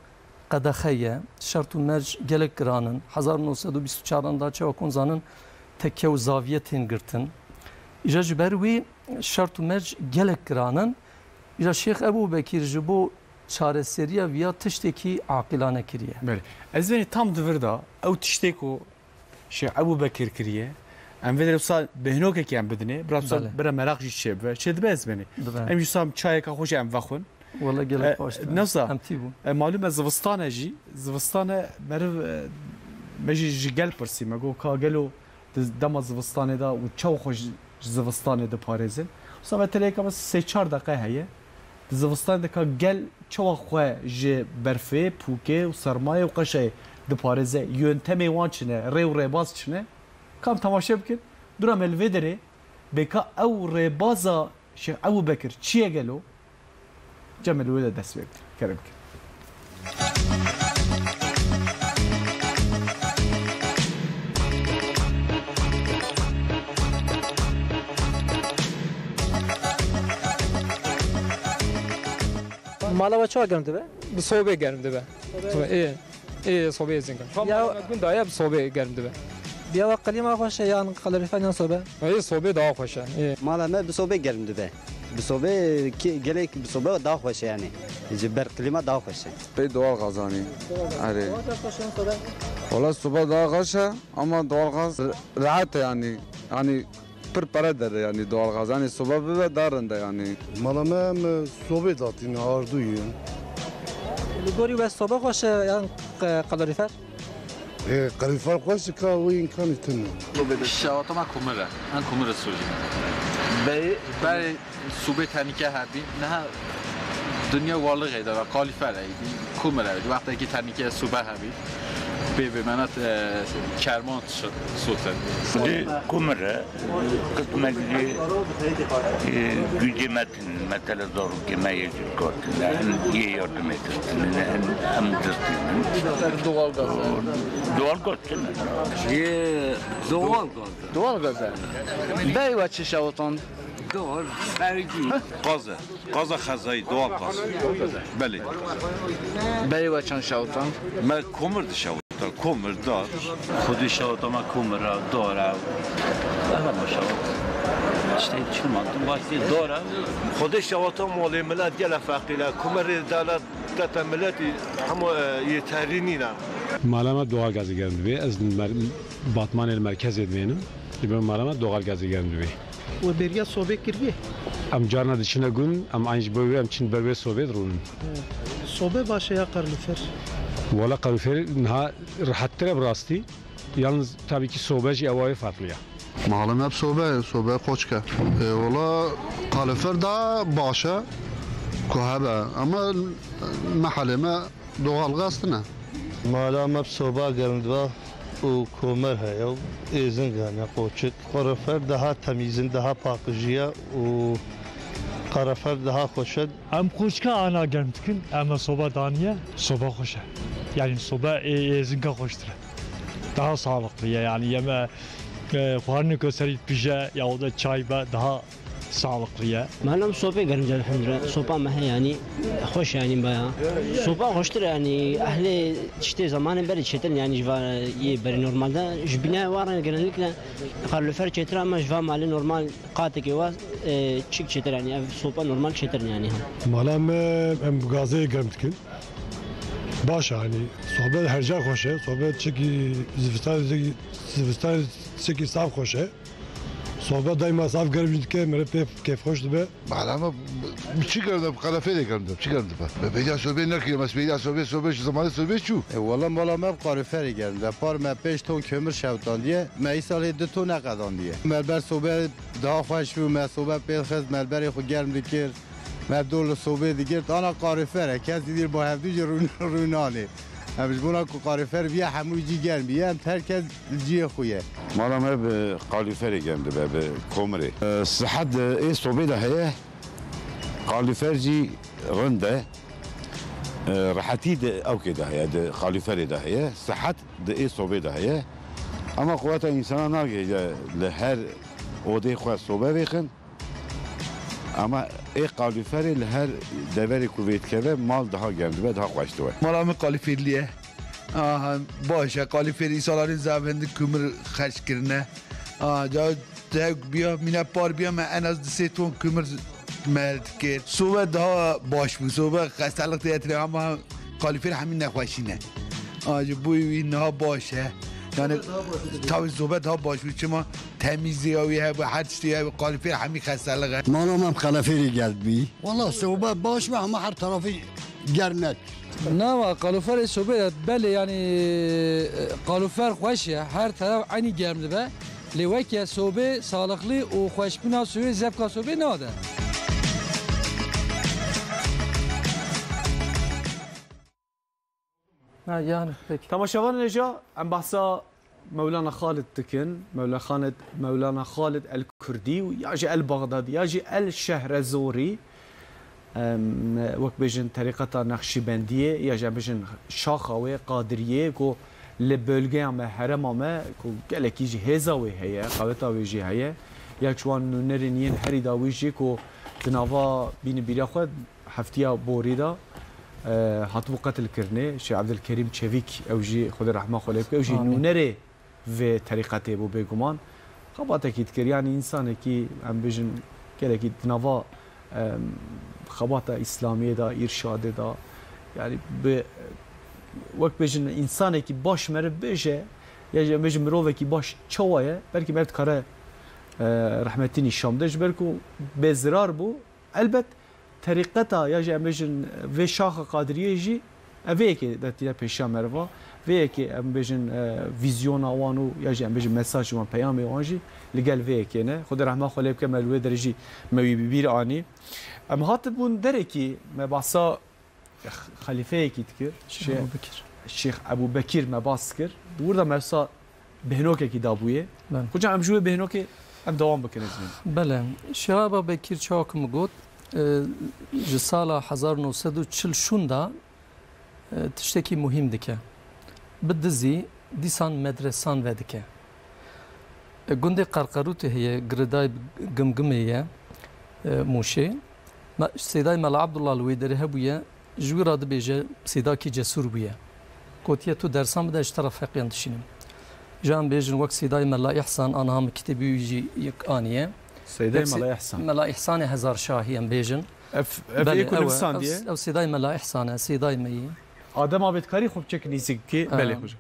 qedexe ye. Şert û merc gelek giran in. Hezar û neh sed û bîst û çar de çawa hûn zanin, tekke û zaviye tên girtin. Îja ji ber wî şert û merc gelek giran in. Îja Şêx Ebû Bekîr ji bo çareseriya viya tiştekî aqilane kiriye. Belê. Ez benî tam di vir de ew tiştê ku Şêx Ebû Bekir kiriye. Em vê derê wisa bêhnokekî em bidinê. Bira wisa Belê. bira meraq jî çêbibe. Çêdibe ez benî. Dibe. Em jî wisa çayeka xwe jî em vexwin. Wele gelek E, baş dibe. Newsa, Em tî bûn. e, malûm e zivistan e jî. Zivistan e meriv, e, me jî ji gel pirsî. Me got ka gelo di dema zivistanê de û çawa xwe ji, ji zivistanê diparêzin. Wisa me teleyeka me sê çar deqe heye. Di zivistanê de ka gel çawa xwe ji berfê, pûkê û sermayê û qeşeyê diparêze, yöntemê wan çi ne, rê û rêbaz çi ne? Kam temaşe bikin, dûra me li vê derê bê ka ew rêbaza Şêx Ebû Bekir çi ye gelo? Cem, li wê de dest pê bikin. Kerem bikin. Mala we çawa germ dibe? Bi sobê germ dibe. Sobê? Ê, ê, sobê êzing e. Ya- Mala me gund daye, bi sobê germ dibe. Bi ya we klîma xweş e yan kalorîfer yan sobe? Ê, sobê daha xweş e. Ê. Mala me bi sobê germ dibe. Bi sobê ki-, gelek bi sobe daha xweş e yani. Ji ber klîma daha xweş e. Pey doğal gaz anî. Erê. Wala sobe daha xweş e ama doğal gaz rahat e yani. Yani pir pere dere yani doğal gaz. Yani sobe bibe daha rind e yani. Mala me em sobê datîne ardûyê. Li gorî we sobe xweş e yan q-, kalorîfer? E, kalorîfer xweş e ka wê îmkanî tune. Şewata me kumir e. Em kumir e sûrî. Bey, berê sûbê tenîke hebî. Niha dinya warlixê de ve kalîfer e. Kumir e. Wextekî tenîke sûbe hebî. Bê bê menet, e, kerman sotin. Xwedê kumir e. Qismek jî, e, gücê me tune, metele zarokê me yê ji kar tune, hin yê yardimê tune, hin em distînin. Doğal gaz. Doğal gaz tune. Yê doğal gaz. Doğal gaz e. Berê we çi şewitand? Doğal, bergî. Gaz e. Gaza xezayî, doğal gaz. Belê. Berê we çend şewitand? Me komir dişewita, komir, dar. Xwedî şewita me komir e, dar e. Eve me şewit. Tiştê çi ma, tu baş dî, dar e. Xwedî şewita malê milet gele feqîr e. Komirê dewlet dete miletî hema, e, yê terî nîne. Mala me doğal gazê germ dibê. Ez li mer-, Batmanê li merkezê dimênim. Ji ber mala me doğal gazê germ dibê. We bêriya sobê kiriye? Em carna diçine gund, em eynî ji bo wê em çin ber wê sobê dirûnin. Sobe baş e ya kalorîfer? Wala kalorîfer niha rehettir e bi rastî. Yalnız tabii ki sobe jî ewa wê farklı ya. Mala me bi sobe, sobe qoçke. E, wala kalorîfer daha baş e ku hebe. Ama mehalê me doğal gaz tune. Mala me bi soba germ dibe û komer heye û êzing hene, qoçik. Kalorîfer daha temîz in, daha paqijî ye û kalorîfer daha xweş e. Em qoçika ana germ dikin, em e soba daniye, soba xweş e. Yani soba ê, êzinga xweştir e. Daha sağlıklı ye, yani yeme, e, xwarinê ku serî dipije ya da çay be daha sağlıklı ye. Mala me bi sobê germ dibe, elhamdülillah. Soba me heye, yani xweş e, yani baya. Soba xweştir e, yani ehlê tiştê zamanê berê çêtir in, yani ji va yê berê normalde. Ji bînayê wa re genellikle kalorîfer çêtir e, ama ji va malê normal qatekê wa, e, çik çêtir e, yani ev soba normal çêtir in, yani ha. Mala me em bi gazê germ dikin. Baş e, yani sobe her ca xweş e. Sobe çikî zivistan, zivistan çikî saf xweş e. Sohbet daîma zaf germ jî dike, meriv pê kêfxweş dibe. Mala me bi çi germ dibe? Bi qaleferê germ dibe. Çi germ dibe? Me peyda sobê nekiriye, me peyda sobê, sobê ji zimanê sobê çû. E, wela mala me bi qaleferê germ dibe. Par me pênc ton kömür şewtandiye, me îsalê du ton neqedandiye. Me li ber sobe daha xweş bû, me sobe pê xist, me li berê xwe germ dikir. Me dor li sobê digirt, ana qalefer e, kes dî bo hevdû jî rûn-, rûnanê. Em ji bona ku qalefer biye hemû cî germ biye, em her kes li ciyê xwe ye. Mala me bi kaloriferê germ dibe, bi komirê. E, sihet di ê sobê de heye, kalorifer jî rind e. E, rehetî di ewkê de heye, di kaloriferê de heye. Sihet di ê sobê de heye. Ama quweta însana nagihîje li her odê xwe sobe vêxin. Ama ê kaloriferê li her deverê ku vê dikeve, mal daha germ dibe, daha xweş dibe. Mala min kalîferlî ye. Aha, baş e. Kalîferî salanî zaf hindik kumir xerc kirine. Aha, ca tevk biya, mîna par biya, me en az du sê ton kumir me dikir. Sobe daha baş bû. Sobe xestelik tê etrê ama kalîfer hemî nexweşî ne. Aha, ji bo wî niha baş e. Yani, tabii sobe daha baş bû. Çima temîzliya wî hebe, her tiştî hebe, kalîfer hemî xestelik e. Mala me bi qeleferî germ bî. Wala sobe baş be ama her tarafî germ net. Nawa kaloriferê sobê de belê, yani, e, kalorifer xweş e, her taraf eynî germ dibe. Lê weke sobê, saxlî û xweşbûna sobê, zevka sobê nade. Ha, yani, peki. Temaşevanên hêja, em behsa Mewlana Xalid dikin, Mewla Xalid, Mewlana Xalid el Kurdî û ya jî el Baxdadî, ya jî el Şehrezorî, em, wek bêjin terîqeta Nexşîbendiyê, ya jî em bêjin şaxa wê Qadiriyê, ku li bölgeya me, herema me, ku gelekî jî hêza wê heye, qaweta wê jî heye, yek ji wan nûnerên yên herî dawî jî ku di nava bînî bîra xwe heftiya borî de, e, hatibû qetilkirinê. Şêx Evdilkerîm Çevîk, ew jî Xwedê rehma xwe lê bike, ew jî Amîn. Nûnerê vê terîqetê bû bêguman. Xebatekî dikir, yanî însanekî, em bêjin, gelekî di nava, em, xebata îslamiyê de, îrşadê de, yanî bi, wek bêjin, însanekî baş meriv bêje, ya jî em bêjin mirovekî baş çawa ye, belkî meriv dikare, e, rehmetî nîşan bide, ji ber ku bêzirar bû. Elbet, terîqeta ya jî em bêjin vê şaxa Qadiriyê jî, ev vê yekê de tîne pêşiya meriva, vê yekê em bêjin, e, vîzyona wan û ya jî em bêjin mesaj wan, peyamê wan jî li gel vê yekê ne. Xwedê rehma xwe lê bike, me li wê derê jî me wî bi bîr anî. Em hatibûn derekî me behsa xelîfeyekî dikir. Şêx Şêx, Ebû Bekir. Şêx Ebû Bekir me bas kir. Di wir de me wisa bêhnokekî dabûye. Belê. Xuca em ji wê bêhnokê em dewam bikin, ez ê. Belê. Şêx Ebû Bekir çawa ku min got, e, ji sala hezar û neh sed û çil şûn de, e, tiştekî muhîm dike. Bi dizî dîsan medresan vedike. E, gundê Qerqerûtê heye, girêdayî bi Gimgimê ye, e, Mûşê. Me, Seydayê Mela Abdullah li wê derê hebûye, ji wî re dibêje Seydakî cesûr bûye. Gotiye, tu dersan bide, ji te re feqîyan dişînim. Ji em bêjin wek Seydayê Mela Îhsan, aniha min kitêbî wî jî yek aniye. Seydayê Wek Se-, Mela Îhsan. Mela Îhsanê Hezarşahî em bêjin. Ev, ev Belê, ê ku ew e. nivîsandiye? Ev, ev Seydayê Mela Îhsan e, Seydayê me yî. Adem a vê dikarî xwe biçek nîzîk bike? Belê, Em, xwecî.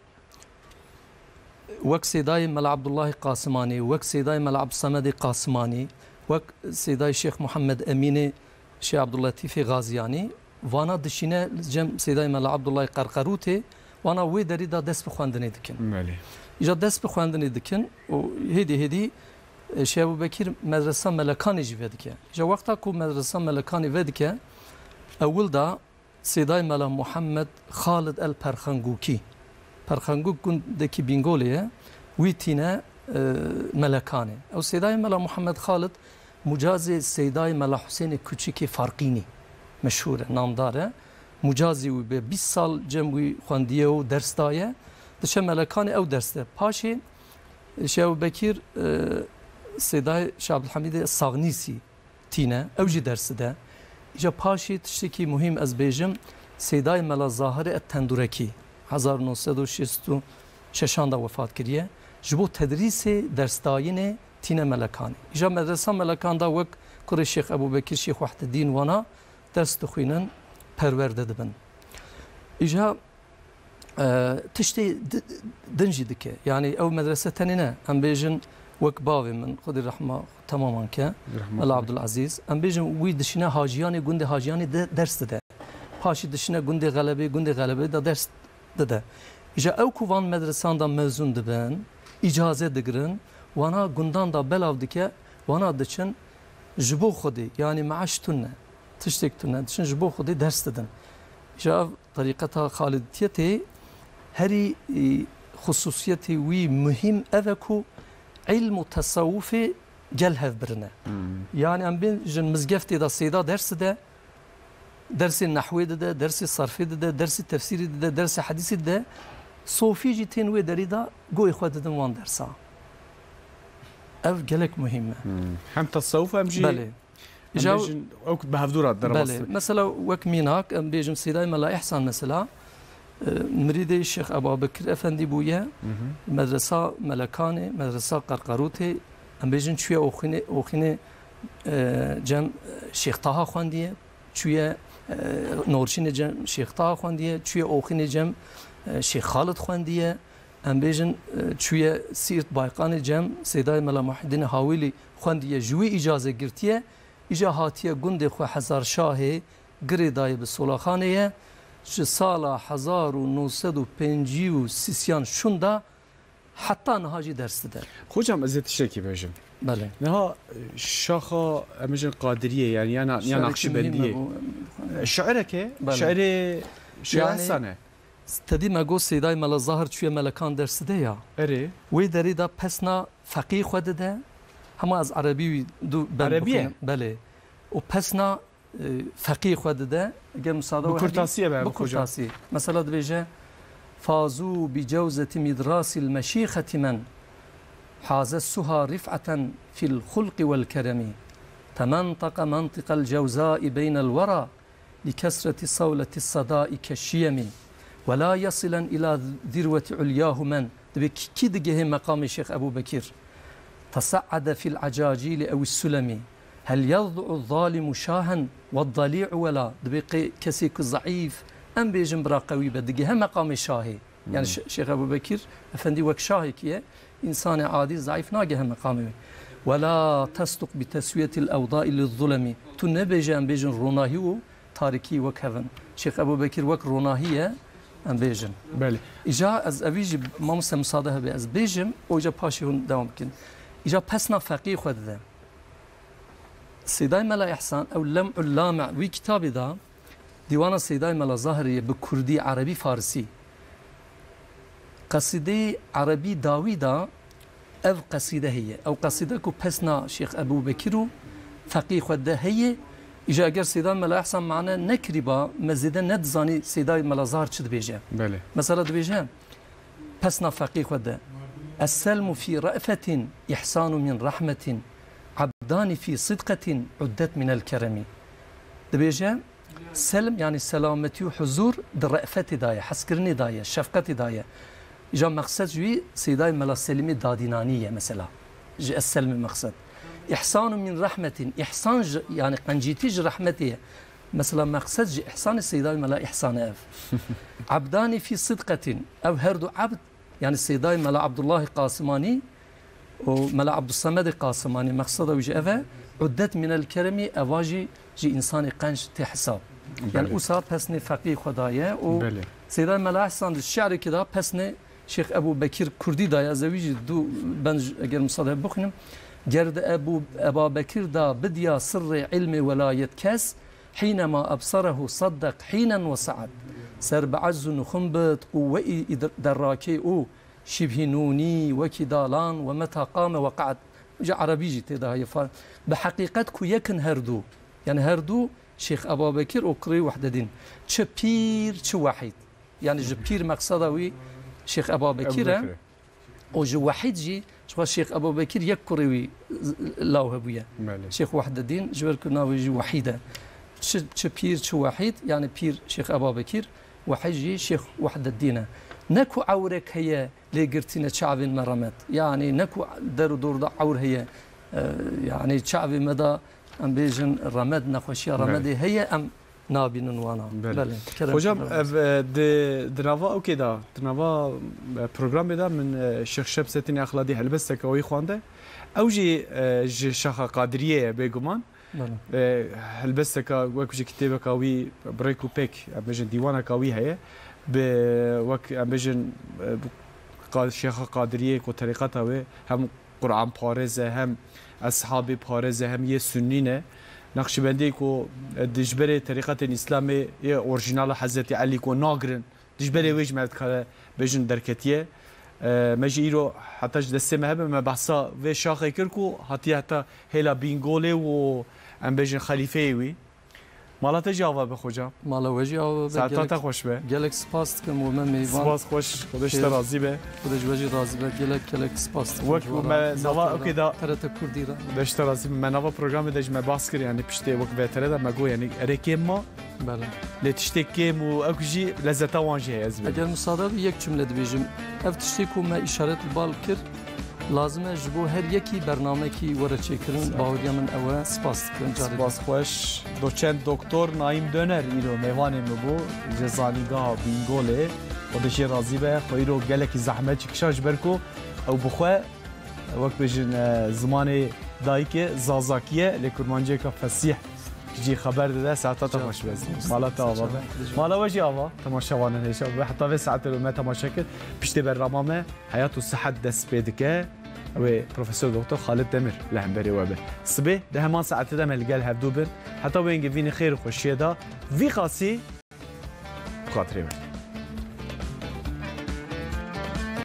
Wek Seydayê Mela Abdullahê Qasimanî, wek Seydayê Mela Abdulsemedê Qasimanî, wek Seydayê Şêx Muhammed Emînê, Şêx Abdulletîfê Gaziyanî, vana dişîne cem Seydayê Mela Abdullahê Qerqerûtê, vana wê derî de dest bi xwendinê dikin. Belê. Îja dest bi xwendinê dikin û hêdî hêdî, e, Şêx Ebû Bekîr medresa Melekanê jî vedike. Îja wexta ku medresa Melekanê vedike, ewil de Sêdayê Mela Muhammed Xalid el Perxengûkî. Perxengûk gundekî Bîngolê ye. Wî tîne, e, Melekanê. Ew Sêdayê Mela Muhammed Xalid mucazê Sêdayê Mela Husênê Kuçikê Farqînî meşhûr e, namdar e. Mucazî wî be bîst sal cem wî xwendiye û ders daye. Diçe Melekanê ew ders de. Paşê Şêx Ebû Bekîr, e, Sêdayê Şêx Abdulhamîdê Saxnîsî tîne, ew jî ders dide. Îca paşê tiştekî muhîm ez bêjim, Seydayê Mela Zahirê et Tendurekî, hezar û neh sed û şêst û şeşan de wefat kiriye. Ji bo tedrîsê dersdayînê tîne Melekanê. Îja medresa Melekan de wek kurê Şêx Ebû Bekir, Şêx Wehdeddîn wana ders dixwînin, perwerde dibin. Îja e, tiştê di-, din jî dike. Yanî ew medrese tenê ne, em bêjin, Wek bavê min, Xwedê rehma temaman ke, Mela Abdulazîz, em bêjin wî dişîne haciyanê gundê haciyanê de ders dide. Paşî dişîne gundê Xelebê, gundê Xelebê de ders dide. Îja ew ku van medresan de mezûn dibin, îcaze digirin, wana gundan de belav dike, wana diçin ji bo Xwedê, yanî meaş tune, tiştek tune, diçin ji bo Xwedê ders didin. Îja ev terîqeta Xalidiyetê herî, e, xusûsiyetê wî muhîm ev e ku îlm û tesawufê gel hev birine. Yanî em bên jin mizgeftê de seyda ders dide, dersê nehwê dide, dersê sarfê dide, dersê tefsîrê dide, dersê hedîsê dide. Sofî jî tên wê derî de goyê xwe didin wan dersa. Ev gelek muhîm e. Hem tesawuf hem jî Belê. Em Îja bêjin, ew bi hevdû re derbas Belê. Mesela wek mînak, em bêjin Seydayê Mela Îhsan mesela, e, mirîdê Şêx Ebabekir Efendî bûye, medresa Melekanê, medresa Qerqerûtê, em bêjin çûye Oxînê, Oxînê, e, cem Şêx Taha xwendiye, çûye, e, Norçînê cem Şêx Taha xwendiye, çûye Oxînê cem, e, Şêx Xalid xwendiye, em bêjin, e, çûye Sîrt Bayqanê cem Seydayê Mela Muhyiddînê Hawîlî xwendiye, ji wî îcaze girtiye, îja hatiye gundê xwe Hezarşahê, girê daye bi Solaxanê ye, ji sala hezar û neh sed û pêncî û sî yan şûnda heta niha jî ders dide. Hocam, ez ê tiştekî bêjim. Belê. Niha, e, şaxa, em bêjin Qadiriyê, yani ya na-, ya Şiirek Nakşibendiyê. Muhîm e bu. Şiireke, Belê. Şiirê, şiirê Yani, Hesane. Tedî me got Seydayê Mela Zahir çûye Melekan ders dide ya. Erê. Wê derî de pesna feqî xwe dide. Hema ez erebî wî du bend Erebî ye? Bixwînim. Belê. Û pesna, e, feqî xwe dide. Eger misade Bi we hebî, kurtasî ye be, bi bi koca. Kurtasî. Mesela dibêje, "Fazu bi cewzeti midrasil meşîxeti men. Haze suha rif'eten fil xulqi vel keremi. Tementaka mantiqal cewzai beynel wera." Li kesreti sawleti sadai keşiyemî. Ve la yasilen ila zirveti ulyahu men. Dibê kî, kî digihê meqamê Şêx Ebû Bekir? Tese'ede fil acacîli ew sulemî. Hel yazdu'u zalimu şahen ve dalî'u wela. Dibê qê-, kesê ku zeîf, em bêjin bira qewî be, digihe meqamê şahê. Yani Şê-, Şêx Ebû Bekir Efendî wek şahekî ye, însanê adî zeîf nagehe meqamê wê. Wela tesduq bi teswiyetil ewdai li zulemi. Tu nebêje em bêjin ronahî û tarîkî wek hev in. Şêx Ebû Bekir wek ronahî ye, em bêjin. Belê. Îja ez evî jî mamoste misade hebe ez bêjim, û îja paşê hûn dewam bikin. Îja pesna feqî xwe dide. Seydayê Mela Îhsan, ew Lem'ul Lame, wî kitabê de, Dîwana Seydayê Mela Zahirê ye bi kurdî, erebî, farisî. Qesîdeyê erebî dawî de ev qesîde heye. Ew qesîde ku pesna Şêx Ebû Bekir û feqî xwe de heye, îja eger Seydayê Mela Îhsan mane nekirîba, me zêde nedizanî Seydayê Mela Zahir çi dibêje. Belê. Mesela dibêje, Pesna feqî xwe de. Es-selmu fî re'fetin, îhsanu min rehmetin, ebdani fî sidqetin, uddet minel keremî. Dibêje, selm, yanî selametî û huzur di re'fetê de ye, hezkirinê de ye, şefqetê de ye. Îja meqsed ji wî Seydayê Mela Selîmê Dadînanî ye mesela. Ji es-selmê meqsed. Îhsanu min rehmetin, îhsan ji, yanî qencîtî ji rehmetê ye. Mesela meqsed ji îhsanê Seydayê Mela Îhsan e ev. Ebdanî fî sidqetin, ev her du ebd, yani Seydayê Mela Abdullahê Qasimanî û Mela Abdussemedê Qasimanî, meqseda wî jî ev e, uddet minel keremî, eva jî ji însanê qenc tê hesab. Yani Belê. Usa pesnê feqî xwe daye û Belê. Seydayê Mela Îhsan di şi'rekê de pesnê Şêx Ebû Bekir Kurdî daye, ez ewî jî du bend ji, eger misade bixwînim. Ger di Ebû, Eba Bekir de bidiya sirrê ilmê welayet kes, hînema ebserehu seddek hînen we se'ed. Ser bi ezz û nixum bit û we î, î der-, derrakê û şibhî nûnî wekî dalan we meta qame we qe'ed. Ji erebî jî tê de heye fa-, bi heqîqet ku yek in her du. Yani her du Şêx Eba Bekir û kurê Wehdedîn. Çi pîr, çi wehîd. Yani ji pîr meqseda wî Şêx Eba Bekir e. Ebu Bekir e. Û ji wehîd jî, ji xwe Şêx Eba Bekir yek kurê wî z-, law hebûye. Belê. Şêx Wehdedîn, ji ber ku navê jî Wehîd e. Çi, çi pîr, çi wehîd, yani pîr Şêx Eba Bekir, wehîd jî Şêx Wehdedîn e. Ne ku ewrek heye lê girtîne çavên me remed. Yani ne ku der û dor de ewr heye, e, yani çavê me de em bêjin remed, nexweşiya Belê. Remedê heye, em nabînin wana. Belê. Belê, kerem Hocam, kerdin. ev, e, di, di nava okê da, di nava, e, programê da min, e, Şêx Şemseddîn Exladî helbesteke wî xwende. Ew jî, e, ji Şaxa Qadiriyê ye bêguman. Belê. E, helbesteka wek ji kitêbeka wî bi rêk û pêk, em bêjin dîwaneka wî heye. Bi wek, em bêjin, e, bi Qa-, Şêxa Qadiriyê ku terîqeta wê hem Quran parêz e, hem eshabê parêz e, hem yê Sunnî ne. Naqşibendî ku, e, dijberê terîqetên Îslamê yê orjinala Hezretî Elî ku nagirin, dijberê wê jî me dikare bêjin derketiye. E, me jî îro heta ji destê me hebe, me behsa vê şaxê kir ku hatiye heta hêla Bîngolê û em bêjin xelîfeyê wî. Mala te jî ava be, hocam. Mala we jî ava be. Saeta te xweş be. Gelek spas dikim we me mêvan. Spas xweş. Xuda ji te razî be. Xuda ji we jî razî be. Gelek, gelek spas dikim. Wek me nava okê da T R T Kurdî re. Xuda ji te razî be. Me nava programê de ji me bas kir, yani piştê wek V T R de me got, yani erê kêm ma. Belê. Lê tiştê kêm û ew jî lezzeta wan jî heye ez bê. Eger misade bi yek cümle dibêjim. Ev tiştê ku me îşaret li bal kir, lazim e ji bo her yekî bernamekî were çêkirin. Sağ ol. Baweriya min ew e. Spas dikim carê din. Spas xweş. Doçent Doktor Naîm Döner îro mêvanê min bû ji Zanîngeha Bîngolê. Xwedê jê razî be. Xwe îro gelekî zehmet jî kişand ji ber ku ew bi xwe, wek bêjin, e, zimanê dayikê Zazakî ye, lê kurmanciyeke fesîh jî xeber dide. Saeta te xweş be. Mala te ava be. Mala we jî ava. Temaşevanên hêja be. Heta vê saetê me temaşe kir. Piştê bernama me Heyat û Sihet dest pê dike. Wê Profesor Doktor Xalid Demir li hemberê we be. Sibê di heman saetê de me li gel hevdû bin. Heta wê hingê vînî xêr û xweşiyê de. Vî qasî xatirê we.